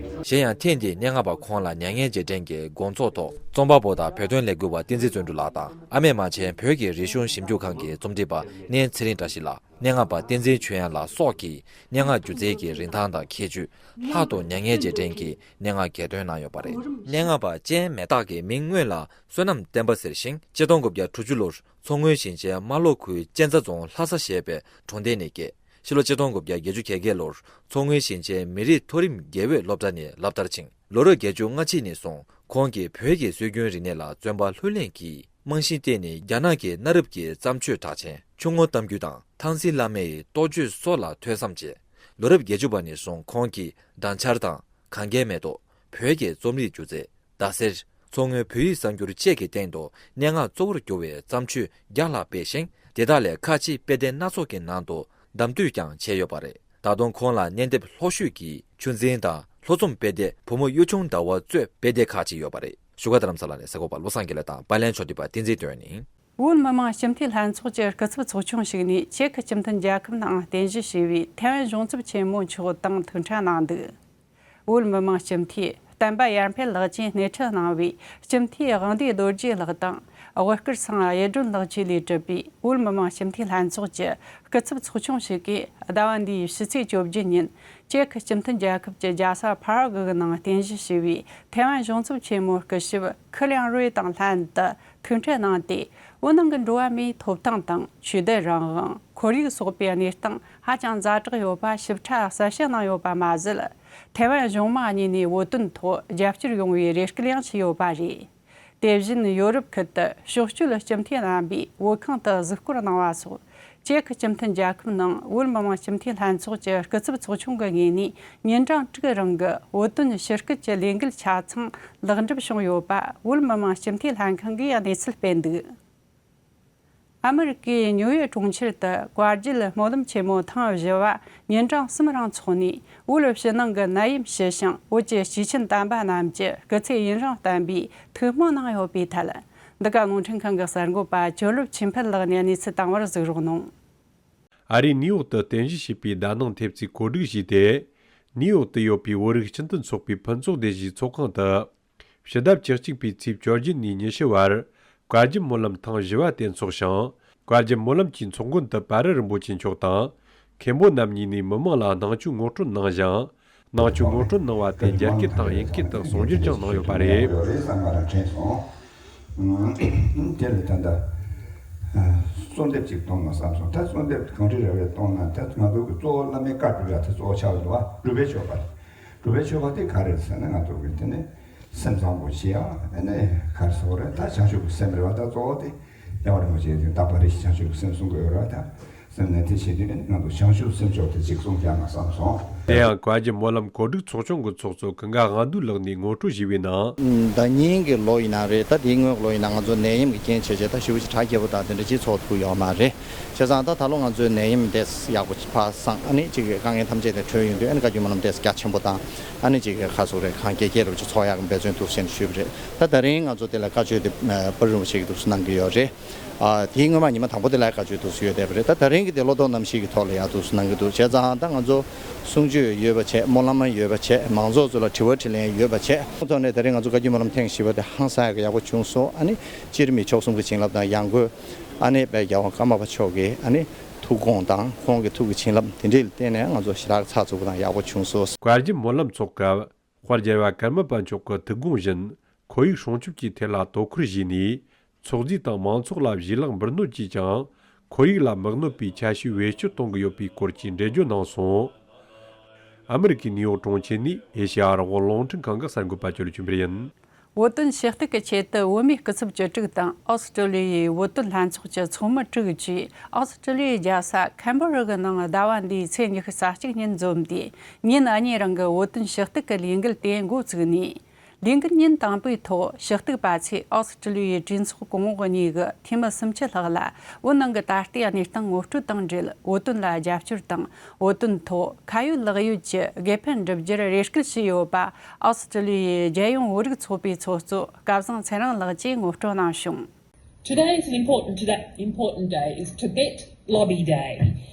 གཞན་ཡང་ཐེངས་འདིའི་སྙན་ངག་པ་ཁོང་ལ་མྱ་ངན་རྗེས་དྲན་གྱི་དགོང་ཚོགས་ཐོག་རྩོམ་པ་པོ་དང་བོད་དོན་ལས་འགུལ་བ་བསྟན་འཛིན་བརྩོན་འགྲུས་ལགས་དང་ཨ་མེས་རྨ་ཆེན་བོད་ཀྱི་རིག་གཞུང་ཞིབ་འཇུག་ཁང་གི་རྩོམ་སྒྲིག་པ་གནས་ཚེ་རིང་བཀྲ་ཤིས་ལགས། སྙན་ངག་པ་བསྟན་འཛིན་ཆོས་དབྱངས་ལགས་སོགས་ཀྱིས་སྙན་ངག་སྒྱུ་རྩལ་གྱི་རིན་ཐང་དང་ཁྱད་ཆོས་ལྷག་ཏུ་མྱ་ངན་རྗེས་དྲན་གྱི་སྙན་ངག་གྱེར་འདོན་གནང་ཡོད་པ་རེད། སྙན་ངག་པ་ཅན་མེ་སྟག་གི་མིང་དངོས་ལ་བསོད་ནམས་བསྟན་པ་ཟེར་ཞིང་ཆིག་སྟོང་དགུ་བརྒྱ་དྲུག་ཅུ་ལོར། མཚོ་སྔོན་ཞིང་ཆེན་རྨ་ལྷོ་ཁུལ་གཅན་ཚ་རྫོང་ལྷ་ས་ཞེས་པའི་གྲོང་སྡེ་ནས་སྐྱེས། ཕྱི་ལོ་ཆིག་སྟོང་དགུ་བརྒྱ་བརྒྱད་ཅུ་གྱ་བརྒྱད་ལོར་མཚོ་སྔོན་ཞིང་ཆེན་མི་རིགས་མཐོ་རིམ་དགེ་འོས་སློབ་གྲྭ་ནས་སློབ་མཐར་ཕྱིན། ལོ་རབས་བརྒྱད་ཅུ་སྔ་ཕྱི་ནས་བཟུང་ཁོང་གིས་བོད་ཀྱི་སྲོལ་རྒྱུན་རིག་གནས་ལ་བརྩོན་པ་ལྷུར་ལེན་གྱིས་རྨང་གཞི་བཏིང་ནས་རྒྱ་ནག་གི་གནའ་རབས་ཀྱི་བརྩམས་ཆོས་གྲགས་ཅན་ཆུ་བོ་གཏམ་རྒྱུད་དང་ཐང་སིང་བླ་མའི་རྟོགས་བརྗོད་སོགས་ལ་ཐོས་བསམ་བྱས། ལོ་རབས་བརྒྱད་ཅུ་པ་ནས་བཟུང་ཁོང་གིས་སྦྲང་ཆར་དང་གངྒཱའི་མེ་ཏོག་བོད་ཀྱི་རྩོམ་རིག་སྒྱུ་རྩལ། ཟླ་ཟེར། མཚོ་སྔོན་བོད་ཡིག་གསར་འགྱུར་བཅས་ཀྱི་སྟེང་དུ་སྙན་ངག་གཙོ་བོར་གྱུར་བའི་བརྩམས་ཆོས་བརྒྱ་ལྷག་སྤེལ་ཞིང་། དེ་དག་ལས་ཁ་ཆེ་དཔེ་དེབ་སྣ་ཚོགས་ཀྱི་ནང་དུ་གདམ་གཏོད་ཀྱང་བྱས་ཡོད་པ་རེད། ད་དུང་ཁོང་ལ་སྙན་དེབ་ལྷོ་བཞུད་ཀྱི་ཆུ་འཛིན་དང་ལྷོ་རྩོམ་དཔེ་དེབ་བུ་མོ་གཡུ་ཆུང་ཟླ་བ་གཙོས་དཔེ་དེབ་ཁག་ཅིག་ཡོད་པ་རེད། བཞུགས་སྒར་རྡ་རམ་ས་ལ་ནས་གསར་འགོད་པ་བློ་བཟང་དགེ་ལེགས་དང་པར་ལེན་ཕྱོགས་བསྡུས་པ་བསྟན་འཛིན་དོན་ཡིན། བོད་མི་མང་སྤྱི་འཐུས་ལྷན་ཚོགས་ཀྱི་སྐུ་ཚབ་ཚོགས་ཆུང་ཞིག་ནས་ཅེག་སྤྱི་མཐུན་རྒྱལ་ཁབ་ནང་རྟེན་གཞི་བྱས་པའི་ཐའེ་ཝན་གཞུང་ཚབ་ཆེན་མོ་མཆོག་དང་ཐུག་འཕྲད་གནང་འདུག། བོད་མི་མང་སྤྱི་འཐུས་བསྟན་པ་ཡར་འཕེལ་ལགས་ཀྱིས་སྣེ་ཁྲིད་གནང་བའི་སྤྱི་འཐུས་དབང་འདུས་རྡོ་རྗེ་ལགས་དང་དབུ་སྐར་ཚང་གཡུ་སྒྲོན་ལགས་བཅས་ལས་གྲུབ་པའི་བོད་མི་མང་སྤྱི་འཐུས་ལྷན་ཚོགས་ཀྱི་སྐུ་ཚབ་ཚོགས་ཆུང་ཞིག་གིས་ཟླ་བ་འདིའི་ཕྱི་ཚེས་བཅོ་བརྒྱད་ཉིན་ཅེག་སྤྱི་མཐུན་རྒྱལ་ཁབ་ཀྱི་རྒྱལ་ས་ཕ་ར་གི་ནང་རྟེན་གཞི་བྱས་པའི་ཐའེ་ཝན་གཞུང་ཚབ་ཆེན་མོའི་སྐུ་ཞབས་ཁི་ལིང་རུའེ་དང་ལྷན་དུ་ཐུག་འཕྲད་གནང་སྟེ། བོད་ནང་གི་འགྲོ་བ་མིའི་ཐོབ་ཐང་དང་ཆོས་དད་རང་དབང་། ཁོར་ཡུག་སོགས་པའི་གནས་སྟངས་ཧ་ཅང་ཛ་དྲག་ཡོད་པ་ཞིབ་ཕྲ་གསལ་བཤད་གནང་ཡོད་པ་མ་ཟད། ཐའེ་ཝན་གཞུང་མང་གཉིས་ནས་བོད་དོན་ཐོག་རྒྱབ་སྐྱོར་ཡོང་བའི་རེ་སྐུལ་ཡང་བྱས་ཡོད་པ་རེད། དེ་བཞིན་ཡོ་རོབ་ཁུལ་དུ་ཕྱོགས་བསྐྱོད་སྤྱི་འཐུས་རྣམ་པས་བོད་ཁང་དུ་གཟིགས་སྐོར་གནང་བ་སོགས། ཅེག་སྤྱི་མཐུན་རྒྱལ་ཁབ་ནང་བོད་མི་མང་སྤྱི་འཐུས་ལྷན་ཚོགས་ཀྱི་སྐུ་ཚབ་ཚོགས་ཆུང་གི་ངོས་ནས་ཉིན་གྲངས་དྲུག་རིང་གི་བོད་དོན་ཞི་སྐུལ་གྱི་ལས་འགུལ་ཆ་ཚང་ལེགས་འགྲུབ་བྱུང་ཡོད་པ་བོད་མི་མང་སྤྱི་འཐུས་ལྷན་ཁང་གིས་གནས་ཚུལ་སྤེལ་འདུག། ཨ་མི་རི་ཀའི་ཉིའུ་ཡོག་གྲོང་ཁྱེར་དུ་བཀའ་བརྒྱུད་སྨོན་ལམ་ཆེན་མོ་ཐེངས་བཞི་བ་ཉིན་གྲངས་གསུམ་རིང་འཚོགས་ནས། བོད་ཕྱི་ནང་གི་ནད་ཡམས་ཞི་ཞིང་བོད་ཀྱི་སྐྱེས་ཆེན་དམ་པ་རྣམས་ཀྱི་སྐུ་ཚེ་ཡུན་རིང་བརྟན་པའི་ཐུགས་སྨོན་གནང་ཡོད་པའི་ཐད། འདི་ག་རླུང་འཕྲིན་ཁང་གི་གསར་འགོད་པ་ཅོ་ལེབ་ཆོས་འཕེལ་ལགས་ནས་གནས་ཚུལ་བཏང་བར་གཟིགས་རོགས་གནང་། ཨ་རིའི་ནིའུ་ཡོག་ཏུ་རྟེན་གཞི་བྱས་པའི་ཟླ་སྣང་ཐེབས་རྩའི་བཀོད་སྒྲིག་བྱས་ཏེ། ནིའུ་ཡོག་ཏུ་ཡོད་པའི་བོད་རིགས་སྤྱི་མཐུན་ཚོགས་པའི་ཕུན་ཚོགས་སྡེ་བཞིའི་ཚོགས་ཁང་དུ། ཕྱི་ཟླ་བཅུ་གཅིག་པའི་ཚེས་བཅོ་བརྒྱད་ནས་ཉི་ཤུ་བར་བཀའ་བརྒྱུད་སྨོན་ལམ་ཐེངས་བཞི་པ་དེ་འཚོགས་ཤིང་། བཀའ་བརྒྱུད་སྨོན་ལམ་གྱི་ཚོགས་མགོན་དུ་པ་རི་རིན་པོ་ཆེ་མཆོག་དང་། མཁན་པོ་རྣམ་གཉིས་ནས་མི་མང་ལ་གནང་ཆོས་ངོ་སྤྲོད་གནང་ཞིང་། གནང་ཆོས་ངོ་སྤྲོད་གནང་བ་དེ་རྒྱ་སྐད་དང་དབྱིན་སྐད་དུ་གསུང་བསྒྱུར་ཀྱང་གནང་ཡོད་པ་རེད། ཡོད་རེད་བསམ་པ་རང་དྲན་སོང་། དེ་ལས་ད་ལྟ་གསོལ་འདེབས་ཅིག་གཏོང་དགོས་བསམ་སོང་། ད་གསོལ་འདེབས་གང་འདྲ་རེ་རེ་གཏོང་ན། ད་ང་ཚོ་གི་གཙོ་བོ་བླ་མའི་བཀའ་སྒྲུབ་ཡ་དེ་གཙོ་བོ་ཆགས་འདུག་བ། སྒྲུབ་པའི་མཆོད་པ་རེད། སྒྲུབ་པའི་མཆོད་པ་དེ་ག་རེ་རེད་ཟེར་ན། ང་ཚོ་གི་དེ་ནས་སེམས་བཟང་པོ་བྱེད་ཡ། ཨ་ནི་ག་རེ་ཟེར་དགོས་རེད། ད་བྱང་ཆུབ་ཀྱི་སེམས་རེད་བ། ད་གཙོ་བོ་དེ་རྒྱལ་བ་རིན་པོ་ཆེ་དེ་རྟག་པ་རེ་ཞིག་བྱང་ཆུབ་ཀྱི་སེམས་གསུང་གི་ཡོད་རེད་བ། ད་སེམས་ནས་དེ་བྱེད་དུས་ནི་ང་ཚོ་བྱང་ཆུབ་སེམས་མཆོག་དེ་གཅིག་གསུང་རྒྱག་ན་བསམ་སོང་། དེ་ཡང་བཀའ་བརྒྱུད་སྨོན་ལམ་གོ་སྒྲིག་ཚོགས་ཆུང་གི་ཚོགས་གཙོ་ཀུན་དགའ་དབང་འདུས་ལགས་ནས་ངོ་སྤྲོད་ཞུས་པའི་ནང་། ཟླ་ཉིན་གྱི་ལོ་ཡིན་ན་རེད། ད་དེའི་སྔོན་གྱི་ལོ་ཡིན་ན་ང་ཚོ་ནད་ཡམས་ཀྱི་རྐྱེན་བྱས་བྱས་ད་ཞེ་པོ་ཅིག་གྲ་རྒྱས་པོ་དང་དེ་འདྲ་ཅིག་ཚོགས་ཐུབ་ཡོད་མ་རེད། བྱས་ཙང་ད་ད་ལོ་ང་ཚོའི་ནད་ཡམས་དེ་ཡག་པོ་ཕར་སངས། ཨ་ནི་ཅིག་དཀའ་ངལ་ཐམས་ཅད་དེ་གྲོལ་ཡོང་དུས། ཨ་ནི་བཀའ་བརྒྱུད་སྨོན་ལམ་དེ་རྒྱ་ཆེན་པོ་དང་། ཨ་ནི་ཅིག་ག་རེ་ཟེར་དགོས་རེད། གང་རྒྱས་རྒྱས་རབ་ཅིག་ཚོགས་ཡག་འབད་བརྩོན་འདུག་ཟེར་ནས་ཞུས་པ་རེད། ད་ད་རིང་ང་ཚོ་དེ་ལ་བཀའ་ཆོས་དེ་པ་རི་རིན་པོ་ཆེ་གིས་འདུག་སེ་གནང་གི་ཡོད་རེད། ཨ། དེའི་སྔོན་མ་ཉི་མ་དང་པོ་དེ་ལ་བཀའ་ཆོས་འདུག་སེ་ཡོད་བསྡད་པ་རེད། ད་ད་རིང་གི་དེ་བློ་ལྡོག་རྣམ་བཞི་གི་ཐོག་ལ་ཡང་འདུག་སེ་གནང་གི་འདུག་བྱས་ཙང་ད་ང་ཚོ་གསུང་ཆོས་ཡོད་པ་བྱས། སྨོན་ལམ་ཡོད་པ་བྱས། མང་ཚོགས་ཚོ་ལ་དྲི་བ་དྲིས་ལན་ཡོད་པ་བྱས། ཁོང་ཚོ་ནས་ད་རིང་ང་ཚོ་བཀའ་བརྒྱུད་སྨོན་ལམ་ཐེངས་བཞི་པ་དེ་ཧང་སང་ཡག་གི་ཡག་པོ་བྱུང་སོང་། ཨ་ནི་སྤྱིར་མི་མཆོག་གསུམ་གྱི་བྱིན་རླབས་དང་། ཡང་སྒོས་ཨ་ནི་དཔལ་རྒྱལ་དབང་ཀརྨ་པ་མཆོག་གི་ཨ་ནི་ཐུགས་དགོངས་དང་། ཁོང་གི་ཐུགས་ཀྱི་བྱིན་རླབས་དེ་འདྲ་ལ་བརྟེན་ནས་ང་ཚོ་ཞེ་དྲག་ཚགས་ཚུད་པོ་དང་ཡག་པོ་བྱུང་སོང་། བཀའ་བརྒྱུད་སྨོན་ལམ་ཚོགས་སྐབས། དཔལ་རྒྱལ་བ་ཀརྨ་པ་མཆོག་གི་ཐུགས་དགོངས་བཞིན། ཁོར་ཡུག་སྲུང་སྐྱོབ་ཀྱི་ཐད་ལ་དོ་ཁུར་བཞེས་ནས། ཚོགས་རྫས་དང་མང་ཚོགས་ལ་བཞེས་ལག་འབུལ་གནོད་ཀྱིས་ཀྱང་། ཁོར་ཡུག་ལ་མི་གནོད་པའི་ཆ་ཤས་བེད་སྤྱོད་གཏོང་གི་ཡོད་པའི་སྐོར་གྱི་འགྲེལ་བརྗོད་གནང་སོང་། ཨ་མི་རི་ཀའི་ནིའུ་ཡོག་གྲོང་ཁྱེར་ནས་ཨེ་ཤེ་ཡ་རང་དབང་རླུང་འཕྲིན་ཁང་གི་གསར་འགོད་པ་ཅོ་ལི་ཆོས་འཕེལ་ཡིན། བོད་དོན་ཞུ་གཏུག་གི་ཆེད་དུ་བོད་མིའི་སྐུ་ཚབ་བཅུ་དྲུག་དང་། ཨོ་སི་ཀྲི་ལི་ཡའི་བོད་དོན་ལྷན་ཚོགས་ཀྱི་ཚོགས་མི་དྲུག་བཅས་ཨོ་སི་ཀྲི་ལི་ཡའི་རྒྱལ་ས་ཁེམ་བྷོ་རི་གི་ནང་ཟླ་བ་འདིའི་ཚེས་ཉི་ཤུ་རྩ་གཅིག་ཉིན་འཛོམས་ཏེ། ཉིན་གཉིས་རིང་གི་བོད་དོན་ཞུ་གཏུག་གི་ལས་འགུལ་དེ་འགོ་བཙུགས་ནས། ལས་འགུལ་ཉིན་དང་པོའི་ཐོག་ཞུ་གཏུག་པ་ཚོས་ཨོ་སི་ཀྲི་ལི་ཡའི་གྲོས་ཚོགས་གོང་འོག་གཉིས་ཀྱི་འཐུས་མི་སུམ་ཅུ་ལྷག་ལ། བོད་ནང་གི་ད་ལྟའི་གནས་སྟངས་ངོ་སྤྲོད་དང་འབྲེལ། བོད་དོན་ལ་རྒྱབ་སྐྱོར་དང་། བོད་དོན་ཐོག་ཁ་ཡོད་ལག་ཡོད་ཀྱི་དགེ་ཕན་བསྒྲུབ་རྒྱུར་རེ་སྐུལ་བྱས་ཡོད་པ། ཨོ་སི་ཀྲི་ལི་ཡའི་རྒྱལ་ཡོངས་བོད་རིགས་ཚོགས་པའི་ཚོགས་གཙོ་སྐལ་བཟང་ཚེ་རིང་ལགས་ཀྱིས་ངོ་སྤྲོད་གནང་བྱུང་། Today is an important, today, important day, is Tibet Lobby Day.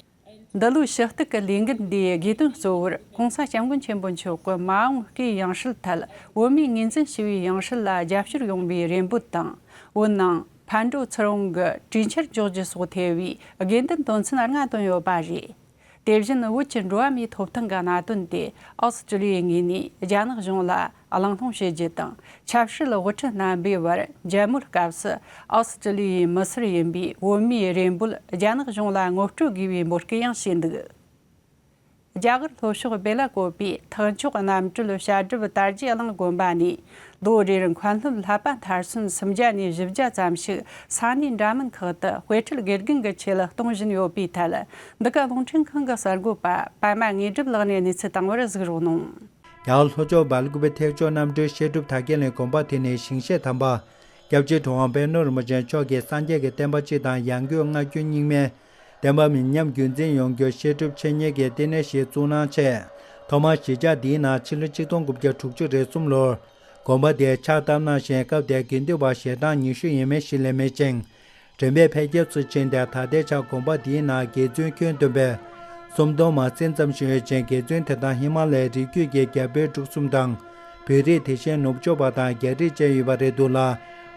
འདི་ལོའི་ཞུ་གཏུག་གི་ལས་འགུལ་འདིའི་དགོས་དོན་གཙོ་བོར། ༸གོང་ས་༸སྐྱབས་མགོན་ཆེན་པོ་མཆོག་གི་མ་འོངས་སྐུའི་ཡང་སྲིད་ཐད་བོད་མིས་ངོས་འཛིན་ཞུ་བའི་ཡང་སྲིད་ལ་རྒྱབ་སྐྱོར་ཡོང་བའི་རེ་འབོད་དང་། བོད་ནང་ཕར་འགྲོ་ཚུར་འོང་གི་གྲོས་འཆར་འཇོག་རྒྱུ་སོགས་ཐེ་བའི་དགོས་འདུན་དོན་ཚན་ལྔ་བཏོན་ཡོད་པ་རེད། དེ་བཞིན་བོད་ཀྱི་འགྲོ་བ་མིའི་ཐོབ་ཐང་གི་གནད་དོན་དེ་ཨོ་སི་ཀྲི་ལི་ཡའི་ངོས་ནས་རྒྱ་ནག་གཞུང་ལ་གླེང་སློང་བྱེད་རྒྱུ་དང་། ཆབ་སྲིད་དབུ་ཁྲིད་རྣམ་པའི་བར་མཇལ་མོལ་སྐབས་སུ་ཨོ་སི་ཀྲི་ལི་ཡའི་མི་སེར་ཡིན་པའི་བོད་མིའི་རེ་འབོད་རྒྱ་ནག་གཞུང་ལ་ངོ་སྤྲོད་དགོས་པའི་འབོད་སྐུལ་ཡང་བྱས་འདུག། རྒྱ་གར་ལྷོ་ཕྱོགས་བེ་ལ་ཀོ་པའི་ཐེག་མཆོག་རྣམ་གྲོལ་བཤད་སྒྲུབ་དར་རྒྱས་གླིང་དགོན་པ་ནས་ལོ་རེར་མཁན་སློབ་བསླབ་པ་མཐར་སོན་སུམ་བརྒྱ་ནས་བཞི་བརྒྱ་ཙམ་ཞིག་ས་གནས་འདྲ་མིན་ཁག་ཏུ་དཔེ་ཁྲིད་དགེ་རྒན་གྱི་ཆེད་གཏོང་བཞིན་ཡོད་པའི་ཐད། འདི་ག་རླུང་འཕྲིན་ཁང་གི་གསར་འགོད་པ་པད་མ་དངོས་གྲུབ་ལགས་ནས་གནས་ཚུལ་བཏང་བར་གཟིགས་རོགས་གནང་། རྒྱ་གར་ལྷོ་ཕྱོགས་སྦེལ་ཀོབ་པའི་ཐེག་མཆོག་རྣམ་གྲོལ་བཤད་སྒྲུབ་དར་རྒྱས་གླིང་དགོན་པ་དེ་ནི་ཞིང་གཤེགས་དམ་པ་སྐྱབས་རྗེ་གྲུབ་དབང་པད་ནོར་རིན་པོ་ཆེ་མཆོག་གིས་སངས་རྒྱས་ཀྱི་བསྟན་པ་སྤྱི་དང་ཡང་སྒོས་སྔ་འགྱུར་རྙིང་མའི་བསྟན་པ་མི་ཉམས་རྒྱུན་འཛིན་ཡོང་རྒྱུར་བཤད་སྒྲུབ་འཆད་ཉན་གྱི་བསྟི་གནས་ཤིག་བཙུགས་གནང་ཆེད། ཐོག་མར་གཞིས་ཆགས་འདིའི་ནང་ཕྱི་ལོ་ཆིག་སྟོང་དགུ་བརྒྱ་དྲུག་ཅུ་རེ་གསུམ་ལོར་དགོན་པ་དེ་ཕྱག་བཏབ་གནང་ཞིང་། སྐབས་དེར་དགེ་འདུན་པ་ཞལ་གྲངས་ཉི་ཤུ་ཡས་མས་ཤིག་ལས་མེད་ཅིང་། དྲན་པས་འཕེལ་རྒྱས་སུ་ཕྱིན་ཏེ། ད་ལྟའི་ཆར་དགོན་པ་འདིའི་ནང་དགེ་བཙུན་ཁྱོན་བསྡོམས་པས་སུམ་སྟོང་མ་ཟིན་ཙམ་ཞིག་ཡོད་ཅིང་། དགེ་བཙུན་དེ་དག་ཧི་མ་ལ་ཡའི་རི་རྒྱུད་ཀྱི་རྒྱ་བོད་འབྲུག་གསུམ་དང་། བོད་རིགས་དེ་བཞིན་ནུབ་ཕྱོགས་པ་དང་རྒྱ་རིགས་བཅས་ཡོད་པ་རེད་འདུག་ལ།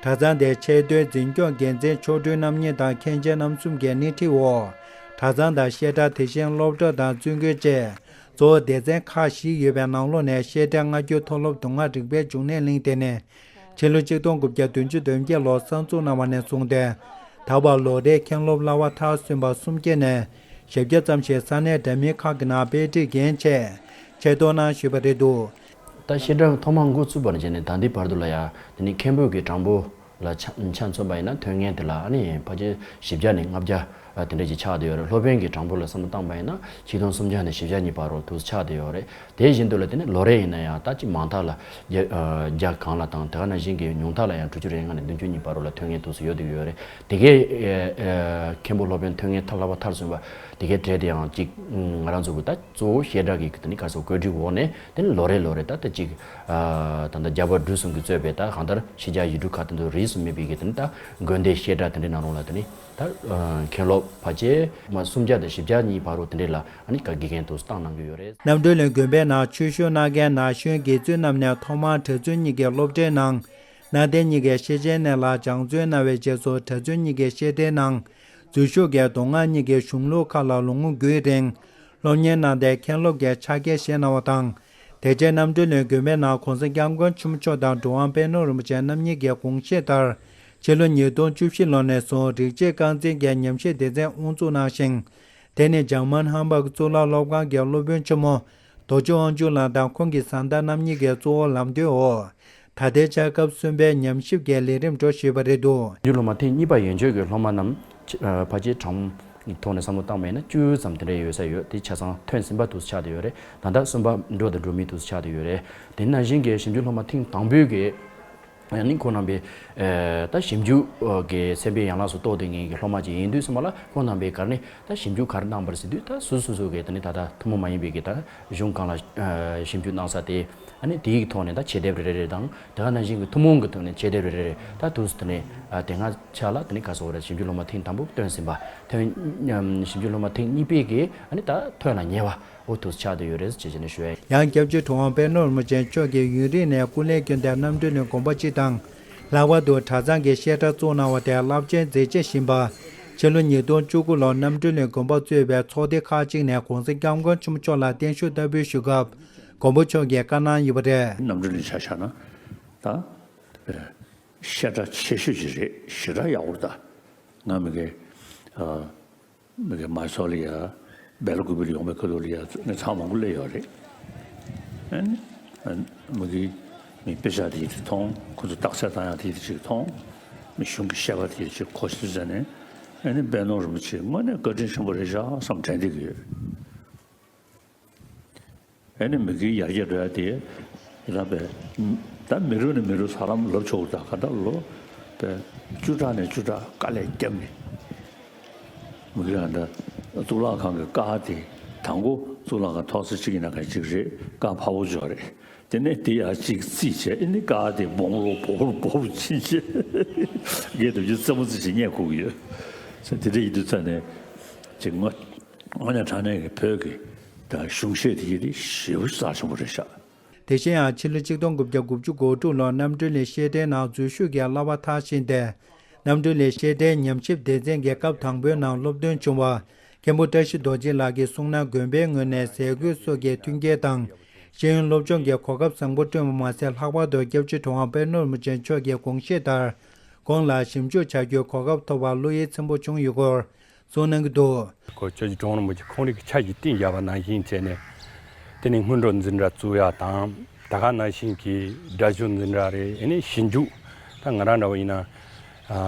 གྲྭ་ཚང་དེའི་ཆེས་མཐོའི་འཛིན་སྐྱོང་འགན་འཛིན་མཆོག་སྤྲུལ་རྣམ་གཉིས་དང་མཁན་ཆེན་རྣམ་གསུམ་གྱི་སྣེ་ཁྲིད་འོག་གྲྭ་ཚང་དང་བཤད་གྲྭ། དེ་བཞིན་སློབ་གྲྭ་དང་བཙུན་དགོན་བཅས་གཙོ་བོ་སྡེ་ཚན་ཁག་བཞི་ཡོད་པའི་ནང་ལོགས་ནས་བཤད་གྲྭའི་སྔ་འགྱུར་མཐོ་སློབ་མདོ་སྔགས་རིག་པའི་འབྱུང་གནས་གླིང་དེ་ནི་ཕྱི་ལོ་ཆིག་སྟོང་དགུ་བརྒྱ་བདུན་ཅུ་དོན་བརྒྱད་ལོར་གསར་འཛུགས་གནང་བ་ནས་བཟུང་སྟེ། ད་བར་ལོ་རེའི་མཁན་སློབ་བསླབ་པ་མཐར་སོན་པ་སུམ་བརྒྱ་ནས་བཞི་བརྒྱ་ཙམ་ཞིག་ས་གནས་འདྲ་མིན་ཁག་གི་ནང་དཔེ་ཁྲིད་འགན་བཞེས་ཆེད་གཏོང་གནང་བཞིན་པ་རེད་འདུག། ད་བཤད་གྲྭ་ཐོག་མར་འགོ་བཙུགས་པ་ནས་བྱས་ནས་ད་ལྟའི་བར་དུ་ལ་ཡང་། དེ་ནི་མཁན་པོ་གི་གྲངས་འབོར་ལ་ཆ་ཆ་མཚོན་པ་ཡིན་ན། ཐོན་མཁན་དེ་ལ་ཨ་ནི་ཕལ་ཆེར་བཞི་བརྒྱ་ནས་ལྔ་བརྒྱ་དེ་འདྲ་ཅིག་ཆགས་བསྡད་ཡོད་རེད། སློབ་དཔོན་གྱི་གྲངས་འབོར་ལ་བསམ་བློ་བཏང་པ་ཡིན་ན་ཆིག་སྟོང་སུམ་བརྒྱ་ནས་བཞི་བརྒྱ་གཉིས་བར་དུ་ཆགས་བསྡད་ཡོད་རེད། དེ་བཞིན་དུ་ལ་དེ་ནི་ལོ་རེ་ཡིན་ན་ཡང་ད་ཅིག་མང་དག་ལ་བརྒྱ་ཨ་བརྒྱ་གང་ལ་དང་། དེ་ག་ནང་བཞིན་གྱི་ཉུང་མཐའ་ལ་ཡང་དྲུག་ཅུ་རེ་ལྔ་ནས་བདུན་ཅུ་གཉིས་བར་དུ་ལ་ཐོན་མཁན་དེ་ཚོ་ཡོད་བསྡད་ཡོད་རེད། དེ་གའི་ཨ་ཨ་མཁན་པོ་སློབ་དཔོན་ཐོན་མཁན་ཐ་བསླབ་པ་མཐར་སོན་པ་ དེ་གའི་གྲས་དེ་ཡང་གཅིག་ང་རང་ཚོ་གི་ད་གཙོ་བོ་བཤད་གྲྭ་གི་དེ་ནི་ག་ཚོད་བཀོད་སྒྲིག་འོག་ནས་དེ་ནི་ལོ་རེ་ལོ་རེ་ད་ད་གཅིག་ད་ལྟ་རྒྱལ་བ་འབྲུག་གསུམ་གྱིས་གཙོས་པའི་ད་གང་ལྟར་ཕྱི་རྒྱལ་ཡུལ་གྲུ་ཁག་དེ་ཚོ་རིས་སུ་མེད་པའི་གི་དེ་ནི་ད་དགོན་སྡེ་བཤད་གྲྭ་དེ་འདྲའི་ནང་ལོགས་ལ་དེ་ནི་ད་མཁན་སློབ་ཕལ་ཆེར་མ་སུམ་བརྒྱ་དང་བཞི་བརྒྱ་གཉིས་བར་དུ་དེ་འདྲའི་ལ་ཨ་ནི་ག་དགེ་རྒན་དུ་བཏང་གནང་གི་ཡོད་རེད། རྣམ་གྲོལ་གླིང་དགོན་པའི་ནང་ཆོས་ཞུགས་གནང་མཁན་ན་གཞོན་དགེ་ཚུལ་རྣམས་ནས་ཐོག་མར་གྲྭ་བཙུན་གཉིས་ཀྱི་སློབ་གྲྭའི་ནང་གནའ་དེང་གཉིས་ཀའི་ཤེས་བྱའི་གནས་ལ་སྦྱང་བརྩོན་གནང་བའི་རྗེས་སུ་གྲྭ་བཙུན་གཉིས་ཀའི་བཤད་གྲྭའི་ནང་འཛུལ་ཞུགས་ཀྱིས་མདོ་སྔགས་གཉིས་ཀའི་གཞུང་ལུགས་ཁག་ལ་ལོ་ངོ་དགུའི་རིང་སློབ་གཉེར་གནང་སྟེ་མཁན་སློབ་ཀྱི་ཕྱག་འཁྱེར་བཞེས་གནང་བ་དང་། དེ་རྗེས་རྣམ་གྲོལ་གླིང་དགོན་པའི་ནང་གོང་ས་སྐྱབས་མགོན་ཆེན་པོ་མཆོག་དང་གྲུབ་དབང་དཔལ་ནོར་རིན་པོ་ཆེ་རྣམ་གཉིས་ཀྱི་དགོངས་བཞེད་ལྟར་ཕྱི་ལོ་ཉིས་སྟོང་བཅུ་བཞི་ལོ་ནས་བཟུང་རིག་བྱེད་རྐང་འཛིན་གྱི་ཉམས་ཞིབ་སྡེ་ཚན་དབུ་འཛུགས་གནང་ཞིང་། དེ་ནི་འཇར་མན་ཧམ་བྷག་གཙུག་ལག་སློབ་ཁང་གི་སློབ་དཔོན་ཆེན་མོ་རྡོ་རྗེ་དབང་ཕྱུག་ལགས་དང་ཁོང་གི་བཟའ་ཟླ་རྣམ་གཉིས་ཀྱི་གཙོ་བོ་ལམ་སྟོན་འོག་ད་ལྟའི་ཆར་སྐབས་གསུམ་པའི་ཉམས་ཞིབ་ཀྱི་ལས་རིམ་འགྲོ་བཞིན་པ་རེད་འདུག། ཡུལ་སློབ་མ་ཐེངས་གཉིས་པ་ཡན་ཆོད་ཀྱི་སློབ་མ་རྣམས་ཕལ་ཆེར་གྲངས་ཀྱི་ཐོག་ནས་བསམ་བློ་བཏང་བ་ཡིན་ན་བཅུ་ཙམ་དེ་འདྲ་ཡོད་ས་ཡོད། དེ་ཆ་ཚང་ཐོན་ཟིན་པ་དུ་ཆགས་བསྡད་ཡོད་རེད། ད་ལྟ་གསུམ་པ་འགྲོ་དང་འགྲོ་མུས་དུ་ཆགས་བསྡད་ཡོད་རེད། དེ་ནང་བཞིན་གྱི་ཞིབ་འཇུག་སློབ་མ་ཐེངས་དང་པོའི་གི་ཨ་ནི་ཁོང་རྣམ་པའི་ཨ་ད་ཞིབ་འཇུག་གི་ཚན་པའི་ཡན་ལག་སུ་གཏོགས་བསྡད་མཁན་གྱི་སློབ་མ་ཅིག་ཡིན་དུས་ཙམ་པ་ལ་ཁོང་རྣམ་པས་ག་རེ་ནས་ད་ཞིབ་འཇུག་ག་རེ་གནང་བ་རེད་ཟེར་དུས་ད་སོ་སོ་སོ་གི་ད་ནི་ད་ལྟ་ཐུན་མོང་མ་ཡིན་པའི་གི་ད་གཞུང་སྒང་ལ་ཞིབ་འཇུག་གནང་ས་དེ་ཨ་ནི་དེའི་ཐོག་ནས་ད་ཆེད་དེབ་རེ་རེ་རེ་དང་དེ་ག་ནང་བཞིན་གྱི་ཐུན་མོང་གི་ཐོག་ནས་ཆེད་དེབ་རེ་རེ་རེ་ད་དུས་སུ་དེ་ནས་དེ་སྔ་ཆ་ལ་དེ་ནི་ག་སོགས་རེད། ཞིབ་འཇུག་སློབ་མ་ཐེངས་དང་པོ་བཏོན་ཟིན་པ་ཐོན་ཞིབ་འཇུག་སློབ་མ་ཐེངས་གཉིས་པའི་གི་ཨ་ནི་ད་ཐོན་ལ་ཉེ་བ། འོ་དུ་ཆགས་བསྡད་ཡོད་རེད་ཅེས་བྱས་ནས་ཞུ་ཡ་ཡིན། ཡང་སྐྱབས་རྗེ་གྲུབ་དབང་དཔལ་ནོར་རིན་པོ་ཆེ་མཆོག་གིས་ཡུན་རིང་ནས་སྐུ་ལས་བསྐྱོན་ཏེ་རྣམ་གྲོལ་གླིང་དགོན་པ་སྤྱི་དང་། ལྷག་པར་དུ་གྲྭ་ཚང་གི་བཤད་གྲྭ་བཙུགས་གནང་བ་དེ་རླབས་ཆེན་མཛད་རྗེས་ཡིན་པ། ཕྱི་ལོ་ཉིས་སྟོང་བཅུ་དགུ་ལོར་རྣམ་གྲོལ་གླིང་དགོན་པ་གཙོས་པའི་ཚོགས་སྡེ་ཁག་ཅིག་ནས་གོང་ས་སྐྱབས་མགོན་ཆེན་པོ་མཆོག་ལ་བརྟན་བཞུགས་བསྟར་འབུལ་ཞུ་སྐབས། མགོན་པོ་མཆོག་གིས་བཀའ་གནང་ཡོད་པ་རེད། རྣམ་གྲོལ་གླིང་ཆ་བཞག་ན་ད་བཤད་གྲྭ་ཆེ་ཤོས་ཅིག་རེད། ཞེ་དྲག་ཡག་པོ་རེད། ད་ང་མི་གི་མི་གི་མ་སོ་ལ་ཡ་སྦེལ་ཀོབ་ལ་ཡོང་བའི་ཁ་ཐུག་ལ་ཡ་ངས་ཚང་མང་པོ་སླེབས་ཡོད་རེད། ཨ་ནི་མི་གི་མི་དཔེ་ཆ་དེ་ཡི་དེ་མཐོང་། ཁོ་ཚོ་རྟགས་གསལ་བཏང་ཡག་དེ་ཡི་དེ་ཅིག་མཐོང་། མི་གཞུང་གི་བཤད་པ་དེ་ཡི་དེ་ཅིག་གོ་ཤེས་ཟེར་ནས་ཨ་ནི་དཔལ་ནོར་རིན་པོ་ཆེ་དངོས་གནས་བཀའ་དྲིན་ཆེན་པོ་རེད་ཤག་བསམ་དྲན་བསྡད་ཀྱི་ཡོད། ཨ་ནི་མི་གི་ཡར་རྒྱས་འགྲོ་ཡ་དེ་ཡི་རང་པས་ད་མི་རུ་ནས་མི་རུ་ས་ལམ་ལབ་ཆོག་གི། ད་ག་ད་ལོ་པས་བཅུ་ཕྲག་ནས་བཅུ་ཕྲག་དཀའ་ལས་བརྒྱབ་ནས་མི་གི་ཡང་ད་གཙུག་ལག་ཁང་གི་ཀ་དེ་དང་པོ་གཙུག་ལག་ཁང་ཐོག་ས་གཅིག་ཡིན་ན་ག་གཅིག་རེད། ཀ་ཕ་བོ་ཅོག་རེད། དེ་ནས་དེ་ཡར་གཅིག་རྩིས་བྱས། ཨ་ནི་ཀ་དེ་སྦོམ་རུ་སྦོམ་རུ་སྦོམ་རུ་ཕྱིན་བྱས་ངས་དུ་རྒྱུ་རྩེད་མོ་རྩེ་བྱེད་ཉན་ཁུག་གི་ཡོད། ས་དེ་འདྲ་ཡིན་དུས་ཙ་ནས་ཅིག་ངོ་དངོས་གནས་དྲང་གནས་ཀྱི་བོད་ཀྱི་ད་གཞུང་བཤད་དེ་གི་དེ་ཞེ་པོ་རྩ་ཆེན་པོ་རེད་ཤག། དེ་བཞིན་ཡང་ཕྱི་ལོ་ཆིག་སྟོང་དགུ་བརྒྱ་དགུ་བཅུ་གོ་དྲུག་ལོར་རྣམ་གྲོལ་གླིང་བཤད་གྲྭའི་ནང་འཛུལ་ཞུགས་ཀྱིས་བསླབ་པ་མཐར་ཕྱིན་ཏེ། རྣམ་གྲོལ་གླིང་བཤད་གྲྭའི་ཉམས་ཞིབ་སྡེ་ཚན་གྱི་སྐབས་དང་པོའི་ནང་སློབ་ཐོན་བྱུང་བ། མཁན་པོ་བཀྲ་ཤིས་རྡོ་རྗེ་ལགས་ཀྱིས་གསུངས་ན། དགོན་པའི་ངོས་ནས་ཟས་གོས་སོགས་ཀྱི་མཐུན་རྐྱེན་དང་། ཤེས་ཡོན་སློབ་སྦྱོང་གི་གོ་སྐབས་བཟང་པོ་བསྐྲུན་པ་མ་ཟད། ལྷག་པར་དུ་སྐྱབས་རྗེ་གྲུབ་དབང་དཔལ་ནོར་རིན་པོ་ཆེ་མཆོག་གི་དགོངས་བཞེད་ལྟར། ཁོང་ལ་ཞིབ་འཇུག་བྱ་རྒྱུའི་གོ་སྐབས་ཐོབ་པར་བློ་ཡིད་ཚིམ་པོ་བྱུང་ཡོད་སྐོར། གསུངས་གནང་གི་འདུག། ཁོ་སྐྱབས་རྗེ་གྲུབ་དབང་རིན་པོ་ཆེ་ཁོང་རང་གི་ཆ་ཞིག་བཏིང་བཞག་པ་ནང་བཞིན་བྱས་ནས། དེ་ནས་སྔོན་འགྲོ་འཛིན་གྲྭ་བཙུགས་ཡག་དང་། ད་ག་ནང་བཞིན་གྱི་སྒྲ་སྦྱོར་འཛིན་གྲྭ་རེད། ཨ་ནི་ཞིབ་འཇུག་ད་ང་རང་འདྲ་བོ་ཡིན་ན། ཨ་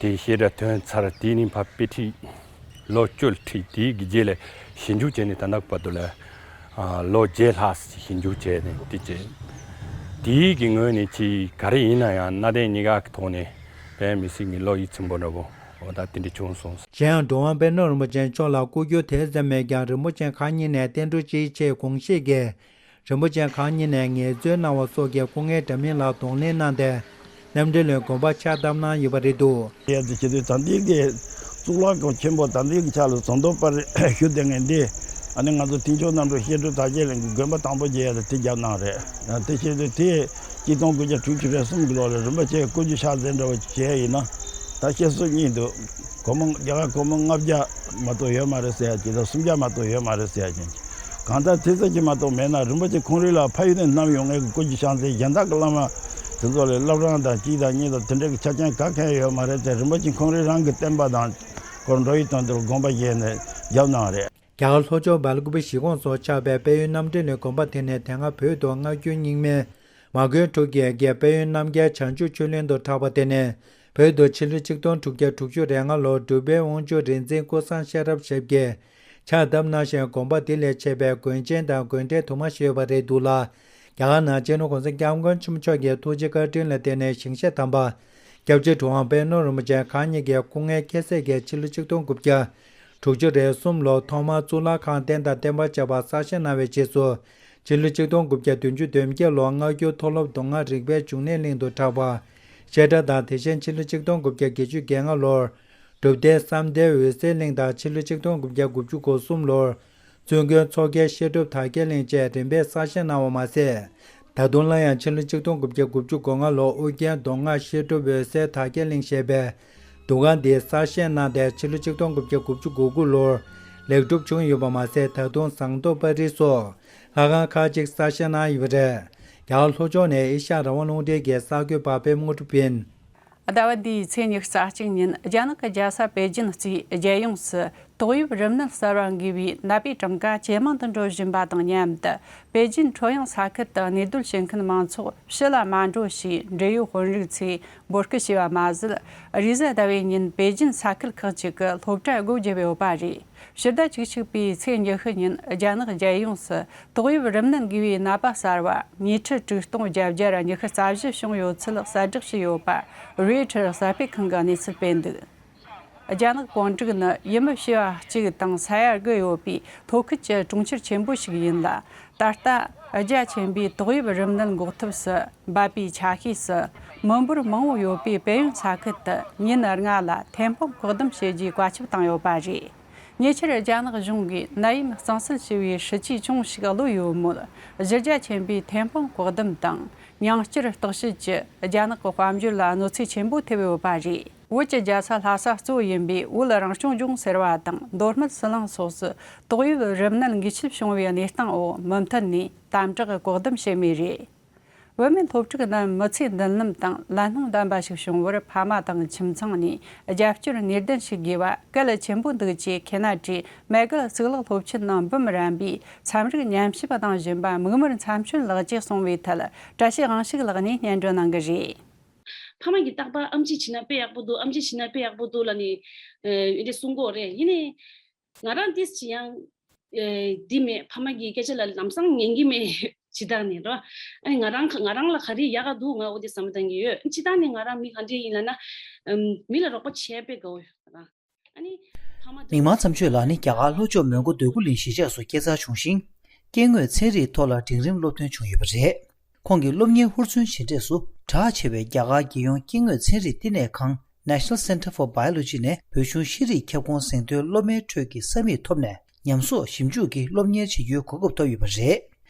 དེ་བཤད་གྲྭ་ཐོན་ཚར། དེ་ནས་ཕར་དཔེ་ཁྲིད་ལོ་བཅུ་ཁྲིད། དེའི་གི་རྗེས་ལ་ཞིབ་འཇུག་བྱས་ནས་ད་ལྟ་བར་དུ་ལ་ཨ་ལོ་བརྒྱད་ལྷག་ཞིབ་འཇུག་བྱས་ནས་དེ་བྱས། དེའི་གི་ངོས་ནས་ཅིག་ག་རེ་ཡིན་ན་ཡང་གནའ་དེང་གཉིས་ཀ་གི་ཐོག་ནས་དཔེ་མི་སྲིད་ཀྱི་བློ་ཡིད་ཚིམ་པོ་འདྲ་བོ། འོ་ད་དེ་འདྲ་བྱུང་སོང་། གཞན་ཡང་གྲུབ་དབང་དཔལ་ནོར་རིན་པོ་ཆེ་མཆོག་ལ་སྐུ་རྒྱུ་དེ་ཙམ་མེད་ཀྱང་རིན་པོ་ཆེ་ཁག་གཉིས་ནས་བསྟན་འགྲོ་གཅིག་ཆེད་དགོངས་བཞེས་ཀྱིས། རིན་པོ་ཆེ་ཁག་གཉིས་ནས་ངལ་རྩོལ་གནང་བ་སོགས་ཀྱི་སྐུ་ངལ་འདྲ་མིན་ལ་གདོང་ལེན་གནང་སྟེ། རྣམ་གྲོལ་གླིང་དགོན་པ་ཕྱག་བཏབ་གནང་ཡོད་པ་རེད་འདུག། ཡ་དེ་བྱེད་དུས་ད་ལྟའི་གི་གཙུག་ལག་ཁང་ཆེན་པོ་ད་ལྟའི་གི་ཆ་ལ་ཟམ་གདོང་པར་བཞུགས་བསྡད་མཁན་འདི། ཨ་ནི་ང་ཚོ་མཐིང་ཆུ་རྣམ་གྲོལ་བཤད་སྒྲུབ་དར་རྒྱས་གླིང་གི་དགོན་པ་དང་པོ་བརྒྱབ་ཡ་དེ་དེ་བརྒྱབ་གནང་རེད། དེ་བྱེད་དུས་དེ་གཅིག་སྟོང་དགུ་བརྒྱ་དྲུག་ཅུ་རེ་གསུམ་གི་ལོ་ལ་རིན་པོ་ཆེ་སྐུ་རྒྱུ་ཕྱག་འཛིན་འདྲ་བོ་བྱས་ཡིན་ན། ད་བཤད་སྲོལ་གཉིས་འདུག། སྒོར་མོ་རྒྱ་གར་སྒོར་མོ་ལྔ་བརྒྱ་མ་གཏོགས་ཡོད་མ་རེད་ཟེར་ཡ་ཅིག་དང་། སུམ་བརྒྱ་མ་གཏོགས་ཡོད་མ་རེད་ཟེར་ཡ་ཅིག། གང་ལྟར་དེ་ཙམ་གྱིས་མ་གཏོགས་མེད་ན། རིན་པོ་ཆེ་ཁོང་རང་ལ་ཕ་ཡུལ་ནས་བསྣམས་ཡོང་མཁན་གྱི་སྐུ་རྒྱུ་ཕྱག་མཛོད། གཞན་དག་གི་བླ་མ་དེ་ཚོ་ལ་བླ་བྲང་དང་གཅིག་དང་གཉིས་དང་དེ་འདྲ་གི་ཆ་རྐྱེན་ག་གང་ཡོད་མ་རེད་དེ། རིན་པོ་ཆེ་ཁོང་རང་རང་གི་བསྟན་པ་དང་སྐོར་འགྲོ་ཡི་དོན་དུ་དགོངས་པ་བཞེས་ནས་བརྒྱབ་གནང་རེད། རྒྱ་གར་ལྷོ་ཕྱོགས་སྦེལ་ཀོབ་གཞིས་ཁོངས་སུ་ཆགས་པའི་དཔལ་ཡུལ་རྣམ་གྲོལ་གླིང་དགོན་པ་དེ་ནི་དེ་སྔ་བོད་དུ་སྔ་འགྱུར་རྙིང་མའི་མ་དགོན་དྲུག་གི་དབྱེ་གིས་དཔལ་ཡུལ་རྣམ་རྒྱལ་བྱང་ཆུབ་ཆོས་གླིང་དུ་གྲགས་པ་དེ་ནི། བོད་དུ་ཕྱི་ལོ་ཆིག་སྟོང་དྲུག་བརྒྱ་དྲུག་ཅུ་རེ་ལྔ་ལོར་འབྲུག་པའི་དབང་ཕྱུག་རིག་འཛིན་ཀུན་བཟང་ཤེས་རབ་ཞབས་ཀྱིས་ཕྱག་བཏབ་གནང་ཞིང་། དགོན་པ་དེ་ལས་མཆེད་པའི་དགོན་ཆེན་དང་དགོན་གྲྭའི་དུ་མ་ཞིག་ཡོད་པ་རེད་འདུག་ལ། རྒྱ་གར་ནང་སྤྱི་ནོར་༸གོང་ས་༸སྐྱབས་མགོན་ཆེན་པོ་མཆོག་གི་ཐུགས་རྗེ་བཀའ་དྲིན་ལ་བརྟེན་ནས་ཞིང་གཤེགས་དམ་པ་སྐྱབས་རྗེ་གྲུབ་དབང་དཔལ་ནོར་རིན་པོ་ཆེ་ཁག་གཉིས་ཀྱི་སྐུ་ངལ་ཁྱད་བསད་ཀྱིས་ཕྱི་ལོ་ཆིག་སྟོང་དགུ་བརྒྱ་ དྲུག་ཅུ་རེ་གསུམ་ལོར་ཐོག་མར་གཙུག་ལག་ཁང་རྟེན་དང་བརྟེན་པར་བཅས་པ་གསར་བཞེངས་གནང་བའི་རྗེས་སུ། ཕྱི་ལོ་ཆིག་སྟོང་དགུ་བརྒྱ་བདུན་ཅུ་དོན་བརྒྱད་ལོར་སྔ་འགྱུར་མཐོ་སློབ་མདོ་སྔགས་རིག་པའི་འབྱུང་གནས་གླིང་དུ་གྲགས་པ། བཤད་གྲྭ་དང་། དེ་བཞིན་ཕྱི་ལོ་ཆིག་སྟོང་དགུ་བརྒྱ་བརྒྱད་ཅུ་གྱ་ལྔ་ལོར་སྒྲུབ་སྡེ་བསམ་གཏན་འོད་གསལ་གླིང་དང་། ཕྱི་ལོ་ཆིག་སྟོང་དགུ་བརྒྱ་དགུ་བཅུ་གོ་གསུམ་ལོར་བཙུན་དགོན་མཚོ་རྒྱལ་བཤད་སྒྲུབ་དར་རྒྱས་གླིང་བཅས་རིམ་པས་གསར་བཞེངས་གནང་བ་མ་ཟད། ད་དུང་སླར་ཡང་ཕྱི་ལོ་ཆིག་སྟོང་དགུ་བརྒྱ་དགུ་བཅུ་གོ་ལྔ་ལོར་ཨོ་རྒྱན་མདོ་སྔགས་བཤད་སྒྲུབ་འོད་གསལ་དར་རྒྱས་གླིང་ཞེས་པའི་འདུ་ཁང་འདི་གསར་བཞེངས་གནང་སྟེ། ཕྱི་ལོ་ཆིག་སྟོང་དགུ་བརྒྱ་དགུ་བཅུ་གོ་དགུ་ལོར་ལེགས་གྲུབ་བྱུང་ཡོད་པ་མ་ཟད། ད་དུང་ཟངས་མདོག་དཔལ་རི་སོགས་ལྷ་ཁང་ཁག་ཅིག་གསར་བཞེངས་གནང་ཡོད་པ་རེད། རྒྱ་གར་ལྷོ་ཕྱོགས་ནས་ཨེ་ཤ་ཡ་རང་དབང་རླུང་འཕྲིན་གྱི་གསར་འགོད་པ་པད་མ་དངོས་གྲུབ་ཡིན། ཟླ་བ་འདིའི་ཚེས་ཉི་ཤུ་རྩ་གཅིག་ཉིན། རྒྱ་ནག་གི་རྒྱལ་ས་པེ་ཅིན་གཙོས་རྒྱལ་ཡོངས་སུ་ཏོག་དབྱིབས་རིམས་ནད་གསར་བ་འགོས་པའི་ནད་པའི་གྲངས་ཀ་ཇེ་མང་དུ་འགྲོ་བཞིན་པ་དང་མཉམ་དུ། པེ་ཅིན་ཁྲོན་དབྱང་ས་ཁུལ་དུ་གནས་སྡོད་བྱེད་མཁན་མང་ཚོགས་ཕྱི་ལ་མ་འགྲོ་ཞེས་འབྲེལ་ཡོད་དཔོན་རིགས་ཚོས་འབོད་སྐུལ་བྱས་པ་མ་ཟད། རེས་གཟའ་ཟླ་བའི་ཉིན་པེ་ཅིན་ས་ཁུལ་ཁག་ཅིག་གི་སློབ་གྲྭ་སྒོ་བརྒྱབ་ཡོད་པ་རེད། ཕྱི་ཟླ་བཅུ་གཅིག་པའི་ཚེས་ཉི་ཤུ་ཉིན། རྒྱ་ནག་རྒྱལ་ཡོངས་སུ་ཏོག་དབྱིབས་རིམས་ནད་འགོས་པའི་ནད་པ་གསར་བ་ཉིས་ཁྲི་དྲུག་སྟོང་བརྒྱད་བརྒྱ་ཉི་ཤུ་རྩ་བཞི་བྱུང་ཡོད་ཚུལ་གསལ་བསྒྲགས་བྱས་ཡོད་པ་རོའི་ཊར་གསར་སྤེལ་ཁང་གིས་གནས་ཚུལ་སྤེལ་འདུག་རྒྱ་ནག་ཀོང་ཀྲིག་ནི་ཡུལ་མི་བྱེ་བ་གཅིག་དང་ས་ཡ་དགུ་ཡོད་པའི་ལྷོ་ཁུལ་གྱི་གྲོང་ཁྱེར་ཆེན་པོ་ཞིག་ཡིན་ལ། ད་ལྟ་རྒྱ་ཆེན་པོའི་ཏོག་དབྱིབས་རིམས་ནད་འགོག་ཐབས་སུ་འབད་པའི་ཆ་ཤས་སུ། མི་འབོར་མང་བོ་ཡོད་པའི་པེ་ཡོན་ས་ཁུལ་དུ་ཉིན་ལྔ་ལ་ཐེམ་སྤང་བཀག་སྡོམ་བྱེད་རྒྱུའི་བཀའ་ཁྱབ་བཏང་ཡོད་པ་རེད། ཉེ་ཆར་རྒྱ་ནག་གཞུང་གིས་ནད་ཡམས་གཙང་སེལ་བྱས་པའི་སྲིད་ཇུས་ཆུང་ཞིག་གློད་ཡོད་མོད། གཞི་རྒྱ་ཆེན་པོའི་ཐེམ་སྤང་བཀག་སྡོམ་དང་། ཉིང་སྐྱུར་བརྟག་དཔྱད་ཀྱིས་རྒྱ་ནག་གི་དཔལ་འབྱོར་ལ་གནོད་འཚེ་ཆེན་པོ་ཐེབས་ཡོད་པ་རེད། བོད་ཀྱི་རྒྱལ་ས་ལྷ་ས་གཙོ་བོ་ཡིན་པའི་བོད་རང་སྐྱོང་ལྗོངས་ཟེར་བ་དང་། མདོ་སྨད་ཟི་ལིང་སོགས་སུ་ཏོག་དབྱིབས་རིམས་ནད་འགོས་ཁྱབ་བྱུང་བའི་གནས་སྟངས་འོག་མུ་མཐུད་ནས་དམ་དྲག་བཀག་སྡོམ་བྱེད་མུས་རེད། བུད་མེད་སློབ་ཕྲུག་རྣམས་མི་ཚེ་མདུན་ལམ་དང་ལམ་སྣང་ལྡན་པ་ཞིག་བྱུང་བར་ཕ་མ་དང་ཁྱིམ་ཚང་ནས་རྒྱབ་སྐྱོར་ནུས་ལྡན་བྱེད་དགོས་པ་གལ་ཆེན་པོ་འདུག་ཅེས་ཁེ་ན་ཌའི་མེ་གལ་གཙུག་ལག་སློབ་ཆེན་ནང་འབུམ་རམས་པའི་ཚན་རིག་ཉམས་ཞིབ་པ་དང་། གཞོན་པ་མིག་དམར་མཚམས་གཅོད་ལགས་ཀྱིས་གསུངས་པའི་ཐད། བཀྲ་ཤིས་དབང་ཕྱུག་ལགས་ནས་སྙན་སྒྲོན་གནང་གི་རེད། ཕ་མ་གིས་རྟག་པར་ཨེམ་ཆི་བྱས་ན་དཔེ་ཡག་པོ་འདུག་ཨེམ་ཆི་བྱས་ན་དཔེ་ཡག་པོ་འདུག་ལབ་ནས་ཨེ་འདྲ་གསུང་གི་ཡོད་རེད། ཡིན་ནའི་ང་རང་ཏོག་ཙམ་ཡང་ཨེ་འདི་མེད། ཕ་མ་གི་སྐད་ཆ་ལ་ལམ་སང་ཉན་གྱི་མེད། སྤྱིར་བཏང་ནས་རོ། ཨ་ནི་ང་རང་ང་རང་ལ་ག་རེ་ཡག་ག་འདུག་ང་འོ་དེ་བསམ་བློ་བཏང་གི་ཡོད། སྤྱིར་བཏང་ནས་ང་རང་མི་ག་འདྲ་ཡིན་ལབ་ན། ཨམ་མི་ལ་རོགས་པ་བྱེད་དཔེ་དགའ་བོ་ཡོད་རང་། ཨ་ནི་ཕ་མ་མིག་དང་དམར་མཚམས་གཅོད་ལགས་ནི་རྒྱ་གར་ལྷོ་ཕྱོགས་མོན་གྷོ་འདོད་རྒུ་གླིང་གཞིས་ཆགས་སུ་སྐྱེས་འཚར་བྱུང་ཞིང་། སྐྱེ་དངོས་ཚན་རིག་ཐོག་ལ་འབྲིང་རིམ་སློབ་ཐོན་བྱུང་ཡོད་པ་རེད། ཁོང་གི་སློབ་གཉེར་ཧུར་བརྩོན་བྱེད་འབྲས་སུ། གྲགས་ཆེ་བའི་རྒྱ་གར་རྒྱལ་ཡོངས་སྐྱེ་དངོས་ཚན་རིག་བསྟི་གནས་ཁང་National Center for Biology ནས་བོད་གཞུང་ཤེས་རིག་ཁྱབ་ཁོངས་གཟེངས་ཐོན་སློབ་མའི་ཁྲོད་ཀྱི་ས་མིག་ཐོབ་ནས། ཉམས་གསོག་ཞིབ་འཇུག་གི་སློབ་གཉེར་བྱེད་རྒྱུའི་གོ་སྐབས་ཐོབ་ཡོད་པ་རེད།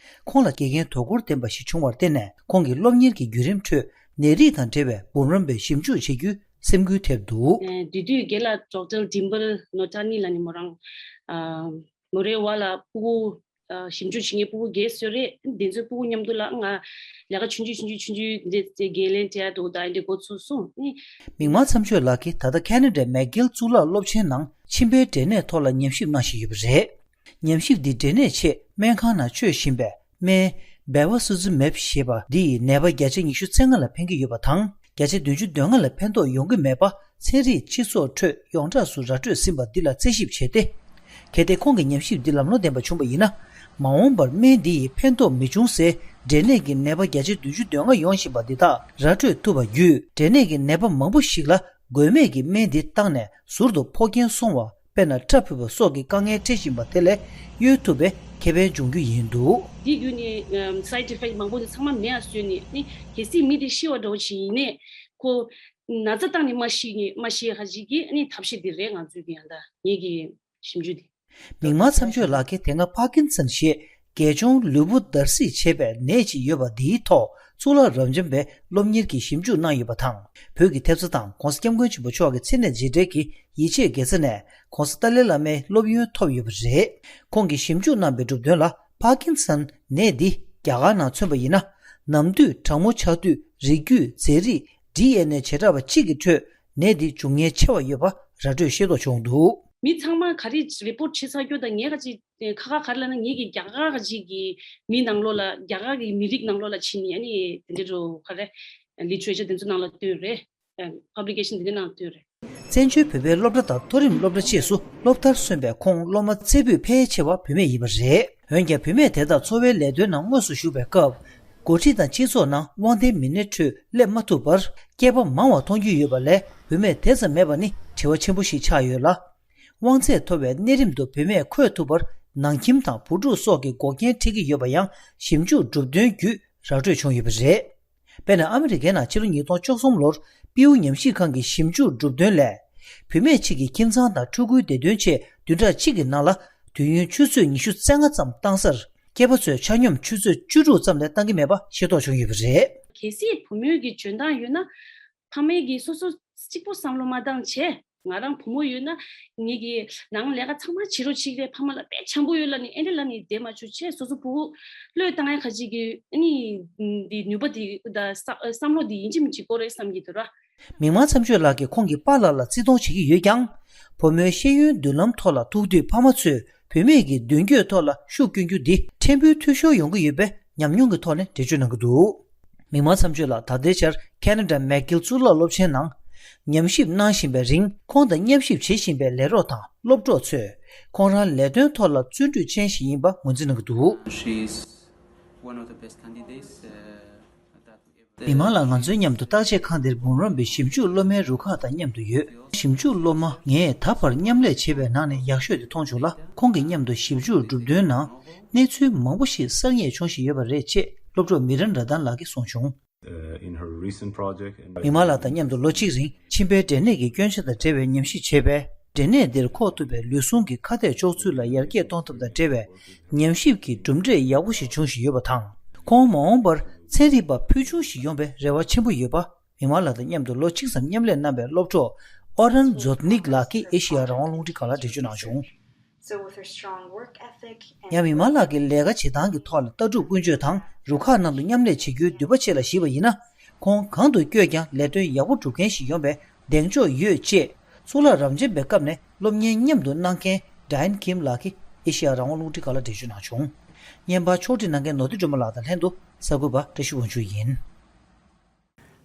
ཁོང་ལ་དགེ་རྒན་དོ་ཁུར་ལྡན་པ་ཞིག་བྱུང་བར་བརྟེན་ནས། ཁོང་གི་སློབ་གཉེར་གྱི་བརྒྱུད་རིམ་ཁྲོད་ནད་རིགས་དང་འབྲེལ་བའི་འབུམ་རམས་པའི་ཞིབ་འཇུག་བྱེད་རྒྱུའི་སེམས་འགུལ་ཐེབས་འདུག་དེ་དུས་རྒན་ལགས་Doctor Dimple Nothani ལབ་ནས་མོ་རང་ཨ་མོ་རའི་བ་ལ་ཕྲུ་གུ་ཨ་ཞིབ་འཇུག་བྱེད་མཁན་ཕྲུ་གུ་བརྒྱད་བཟོས་རེད། དེ་ཚོའི་ཕྲུ་གུ་མཉམ་དུ་ལ་ང་ལས་ཀ་ཆུང་ཆུང་ཆུང་ཆུང་ཆུང་ཆུང་འདི་འགན་ལེན་སྤྲད་ཡ་འདུག་ད་འདི་འགོ་ཚུགས་སོང་། ཨ་ནི། མིག་དམར་མཚམས་གཅོད་ལགས་ཀྱིས་ད་ལྟ་ཁེ་ན་ཌའི་མེག་གྷིལ་གཙུག་ལག་སློབ་ཆེན་ནང་མཆིན་པའི་འབྲས་ནད་ཐོག་ལ་ཉམས་ཞིབ་གནང་བཞིན་ཡོད་པ་རེད། ཉམས་ཞིབ་འདི་འབྲས་ནད་ཆེད་སྨན་ཁང་ནང་སྤྱོད་བཞིན་པའི་སྨན་Bevacizumab ཞེས་པ་འདི་ཡིས་ནད་པ་བརྒྱ་ཆ་ཉི་ཤུ་རྩ་ལྔ་ལ་ཕན་གྱི་ཡོད་པ་དང་། བརྒྱ་ཆ་བདུན་ཅུ་དོན་ལྔ་ལ་ཕན་ཐོགས་ཡོང་གི་མེད་པ་ཚན་རིག་སྤྱི་ཚོགས་ཁྲོད་ཡོངས་གྲགས་སུ་ར་སྤྲོད་ཟིན་པ་འདི་ལ་རྩད་ཞིབ་བྱས་ཏེ། གལ་ཏེ་ཁོང་གི་ཉམས་ཞིབ་འདི་ལམ་ལྷོང་ལྡན་པ་བྱུང་བ་ཡིན་ན། མ་འོངས་པར་སྨན་འདི་ཡིས་ཕན་ཐོགས་མི་འབྱུང་སའི་འབྲས་ནད་ཀྱི་ནད་པ་བརྒྱ་ཆ་བདུན་ཅུ་དོན་ལྔ་ཡོང་བཞིན་པ་འདི་དག་ར་སྤྲོད་ཐུབ་པ་བརྒྱུད། འབྲས་ནད་ཀྱི་ནད་པ་མང་པོ་ཞིག་ལ་དགོས་མེད་ཀྱི་སྨན་འདི་བཏང་ནས་ཟུར་དུ་ཕོག་རྐྱེན་སོང་བ། དཔེར་ན་སྐྲ་ཕུད་པ་སོགས་ཀྱི་དཀའ་ངལ་འཕྲད་བཞིན་པ་དེ་ལས་གཡོལ་ཐུབ་པའི་ཁེ་ཕན་འབྱུང་རྒྱུ་ཡིན་འདུག་འདི་བརྒྱུད་ནས་side effect མང་པོ་འདི་ཚང་མ་མེད་ཡ་བཟོས་ནས་ནི། གལ་སྲིད་མི་དེ་ཤི་བ་འདྲ་བོ་ཞིག་ཡིན་ནའི་ཁོ་ན་ཚ་བཏང་ནས་མ་ཤི་ནས་མ་ཤི་ཡ་ག་ཞིག་གི་ནི་ཐབས་ཤེས་འདི་རེད། ང་ཚོའི་གི་ཡང་ད་ངེད་ཀྱི་ཞིབ་འཇུག་འདི། མིག་དམར་མཚམས་གཅོད་ལགས་ཀྱིས་དེ་སྔ་Parkinson ཞེས་དགེ་སྦྱོང་ལུས་པོ་འདར་སིག་བྱེད་པའི་ནད་ཅིག་ཡོད་པ་འདིའི་ཐོག་གཙུག་ལག་རབ་འབྱམས་པའི་སློབ་གཉེར་གྱི་ཞིབ་འཇུག་གནང་ཡོད་པ་དང་། བོད་ཀྱི་ཐེབས་རྩ་དང་༧གོང་ས་༧སྐྱབས་མགོན་ཆེན་པོ་མཆོག་གི་མཚན་གནས་རྗེས་དྲན་གྱི་ཡིད་ཆེས་དགེ་རྩ་ནས་༧གོང་ས་ཏཱ་ལའི་བླ་མའི་སློབ་ཡོན་ཐོབ་ཡོད་པ་རེད། ཁོང་གིས་ཞིབ་འཇུག་གནང་པའི་གྲུབ་དོན་ལ། Parkinson ནད་འདི་རྒྱ་གར་ནང་མཚོན་པ་ཡིན་ན། ནམ་དུས་གྲང་མོ་ཆགས་དུས་རིགས་རྒྱུད་རྫས་རིགས་ཌི་ཨེན་ཨེ་བྱེ་བྲག་པ་གཅིག་གི་ཁྲོད་ནད་འདི་འབྱུང་ཉེན་ཆེ་བ་ཡོད་པ་ར་སྤྲོད་ཤེས་རྟོགས་བྱུང་འདུག་མི་ཚང་མ་ག་རེ་རི་པོར་ཊི་བྱེད་ཚར་རྒྱུ་དང་ངས་ག་ཅིག་ཁ་ཁ་ག་རེ་ལབ་ན། ངེད་ཀྱི་རྒྱ་གར་ག་ཅིག་གི་མི་ནང་ལོགས་ལ། རྒྱ་གར་གྱི་མི་རིགས་ནང་ལོགས་ལ་ཕྱིན་ནས་ཨ་ནི་དེ་འདྲ་རུ་ག་རེ་ལི་ཊ་རེ་ཅར་དེ་ཚོ་ནང་ལ་བཏོན་རེད། པབ་ལི་ཀེ་ཤན་དེ་འདྲ་ནང་བཏོན་རེད། བཙན་བྱོལ་བོད་པའི་སློབ་གྲྭ་དང་མཐོ་རིམ་སློབ་གྲྭ་བཅས་སུ་སློབ་མཐར་སོན་པའི་ཁོང་སློབ་མ་ཚད་ཕུད་ཕལ་ཆེ་བ་བུད་མེད་ཡིན་པ་རེད། འོན་ཀྱང་བུད་མེད་དེ་དག་འཚོ་བའི་ལས་དོན་ནང་དངོས་སུ་ཞུགས་པའི་སྐབས། འགོ་ཁྲིད་དང་སྤྱི་ཚོགས་ནང་དབང་ལྡན་མི་སྣའི་ཁྲོད་སླེབས་མ་ཐུབ་པར་སྐྱེས་པ་མང་བ་མཐོང་རྒྱུ་ཡོད་པ་ལས་བུད་མེད་དེ་ཙམ་མེད་པ་ནི་དྲི་བ་ཆེན་པོ་ཞིག་ཆགས་ཡོད་ལ། དབང་ཚད་མཐོ་བའི་གནས་རིམ་དུ་བུད་མེད་འཁོད་ཐུབ་པར་ནང་ཁྱིམ་དང་བུ་ཕྲུག་སོགས་ཀྱི་འགོག་རྐྱེན་འཕྲད་ཀྱི་ཡོད་པ་ཡང་ཞིབ་འཇུག་གྲུབ་དོན་བརྒྱུད་ར་སྤྲོད་བྱུང་ཡོད་པ་རེད། དཔེར་ན། ཨ་མི་རི་ཀའི་ནང་ཕྱི་ལོ་ཉིས་སྟོང་བཅུ་གསུམ་ལོར་པིའུ་ཉམས་ཞིབ་ཁང་གི་ཞིབ་འཇུག་གྲུབ་དོན་ལས། བུད་མེད་ཕྱེད་ཀྱི་ཁྱིམ་ཚང་དང་ཕྲུ་གུའི་བདེ་དོན་ཆེད་བདུན་ཕྲག་གཅིག་གི་ནང་ལ་དུས་ཡུན་ཆུ་ཚོད་ཉི་ཤུ་རྩ་ལྔ་ཙམ་བཏང་སར། སྐྱེས་པ་ཚོས་ཆ་སྙོམས་ཆུ་ཚོད་བཅུ་དྲུག་ཙམ་ལས་བཏང་གི་མེད་པ་ཤེས་རྟོགས་བྱུང་ཡོད་པ་རེད། གལ་སྲིད་བུ་མོའི་གི་འཇོན་ཐང་ཡོད་ན། ཕ་མས་གི་སོ་སོ་གཅིག་པོ་བསམ་བློ་མ་བཏང་བྱས། ང་རང་བུ་མོ་ཡོད་ན་ངེད་ཀྱི་ནང་ལས་ཀ་ཚང་མ་བྱེད་རོགས་བྱེད་ཀྱི་རེད། ཕ་མ་ལ་དཔེ་འཆམ་པོ་ཡོད་ལབ་ནས་ཨེ་འདྲ་ལབ་ནས་བསྡད་མ་བཅུག་བྱས། སོ་སོ་ཕྲུ་གུ་བློས་བཏང་ཡ་ག་ཅིག་གི་ཨ་ནི་འདི་ནུས་པ་འདི་ད་བསམ་བསམ་བློ་འདི་ཡིན་གཅིག་མིན་གཅིག་དགོས་རེད་བསམ་གྱི་འདུག་ར། མིག་དམར་མཚམས་གཅོད་ལགས་ཀྱིས་ཁོང་གི་པཱ་ལགས་ལ་བརྩི་མཐོང་བྱེད་ཀྱི་ཡོད་ཀྱང་། བུ་མོའི་ཤེས་ཡོན་མདུན་ལམ་ཐོག་ལ་ཐུག་དུས་ཕ་མ་ཚོས་བུད་མེད་ཀྱི་མདུན་སྐྱོད་ཐོག་ལ་ཤུགས་བསྐྱོན་རྒྱུ་འདི་ཕྲན་བུ་འཐུས་ཤོར་ཡོང་གི་ཡོད་པའི་ཉམས་མྱོང་གི་ཐོག་ནས་འགྲེལ་བརྗོད་གནང་གི་འདུག། མིག་དམར་མཚམས་གཅོད་ལགས་ད་ལྟའི་ཆར་ཁེ་ན་ཌ་མེག་གྷིལ་གཙུག་ལག་སློབ་ཆེན་ནང་ཉམས་ཞིབ་གནང་བཞིན་པའི་རིང་། ཁོང་དང་མཉམ་གཤིབ་བྱེད་བཞིན་པའི་ལས་རོགས་དང་སློབ་གྲོགས་ཚོས་ཁོང་རང་ལས་དོན་ཐོག་ལ་བརྩོན་འགྲུས་ཅན་ཞིག་ཡིན་པ་ངོས་འཛིན་གནང་གི་འདུག། She is one of the best candidates, uh, that we ever མིག་དམར་ལགས་ང་ཚོའི་མཉམ་དུ་བརྟག་དཔྱད་ཁང་འདིར་འབུམ་རམས་པའི་ཞིབ་འཇུག་སློབ་མའི་རུ་ཁག་དང་མཉམ་དུ་ཡོད། ཞིབ་འཇུག་སློབ་མ་ངས་ད་བར་མཉམ་ལས་བྱས་པའི་ནང་ནས་ཡག་ཤོས་དེ་མཐོང་བྱུང་ལ། ཁོང་གི་མཉམ་དུ་ཞིབ་འཇུག་གྲུབ་དོན་ནང་གནས་ཚུལ་མང་པོ་ཞིག་གསར་རྙེད་བྱུང་བཞིན་ཡོད་པ་རེད་ཅེས་སློབ་གྲོགས་མི་རན་ར་དན་ལགས་ཀྱིས་གསུངས་བྱུང་། Uh, in her recent project and མིག་དམར་ལགས་དང་མཉམ་དུ་ལོ་གཅིག་རིང་མཆིན་པའི་འབྲས་ནད་ཀྱི་སྐྱོན་ཆ་དང་འབྲེལ་བའི་ཉམས་ཞིབ་བྱས་པས། འབྲས་ནད་འདིར་ཁོག་ཐུབ་པའི་ལུས་ཟུངས་ཀྱི་ཁ་གཏད་གཅོག་ཚུལ་ལ་ཡར་རྒྱས་གཏོང་ཐབས་དང་འབྲེལ་བའི་ཉམས་ཞིབ་ཀྱི་གྲུབ་འབྲས་ཡག་པོ་ཞིག་བྱུང་བཞིན་ཡོད་པ་དང་། ཁོང་མ་འོངས་པར་ཚན་རིག་པ་ཕུལ་བྱུང་ཞིག་ཡོང་བའི་རེ་བ་ཆེན་པོ་ཡོད་པ། མིག་དམར་ལགས་དང་མཉམ་དུ་ལོ་གཅིག་ཙམ་མཉམ་ལས་གནང་བའི་སློབ་གྲོགས་ཨོ་རན་ཛོད་ནིག་ལགས་ཀྱིས་ཨེ་ཤེ་ཡ་རང་དབང་རླུང་འཕྲིན་ཁང་ལ་འགྲེལ་བརྗོད་གནང་བྱུང་། So with her strong work ethic and ཡང་མིག་དམར་ལགས་ཀྱི་ལས་ཀ་བྱེད་སྟངས་ཀྱི་ཐོག་ལ་ལྟ་གྲུབ་ཀུན་སྤྱོད་དང་རུ་ཁག་ནང་དུ་མཉམ་ལས་བྱེད་རྒྱུའི་འདུན་པ་ཆེ་ལ་གཞིགས་པ་ཡིན་ན། ཁོང་གང་དུ་བསྐྱོད་ཀྱང་ལས་དོན་ཡག་པོ་སྒྲུབ་མཁན་ཞིག་ཡོང་བའི་གདེང་འཇོག་ཡོད་ཅེས། གཙུག་ལག་རབ་འབྱམས་པའི་སྐབས་ནས་སློབ་གཉེར་མཉམ་དུ་གནང་མཁན་ཌ་ཡན་ཁིམ་ལགས་ཀྱིས་ཨེ་ཤེ་ཡ་རང་དབང་རླུང་འཕྲིན་ཁང་ལ་འགྲེལ་བརྗོད་གནང་བྱུང་། བརྙན་པར་ཕྱོགས་སྒྲིག་གནང་མཁན་ནོར་བུ་སྒྲོལ་མ་ལགས་དང་ལྷན་དུ་གསར་འགོད་པ་བཀྲ་ཤིས་དབང་ཕྱུག་ཡིན།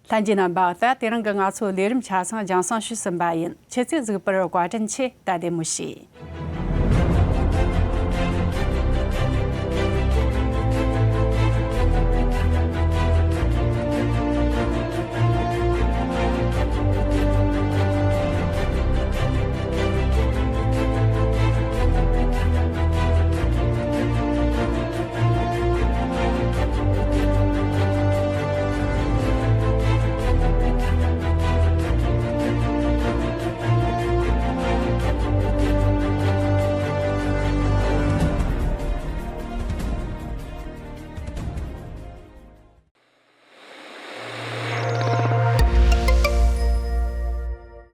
ལྷན་རྒྱས་རྣམ་པ། ད་དེ་རིང་གི་ང་ཚོའི་ལས་རིམ་ཆ་ཚང་རྒྱང་སྲིང་ཞུས་ཟིན་པ་ཡིན། ཁྱེད་ཚོས་གཟིགས་པར་བཀའ་དྲིན་ཆེ། ད་བདེ་མོ་བྱོས།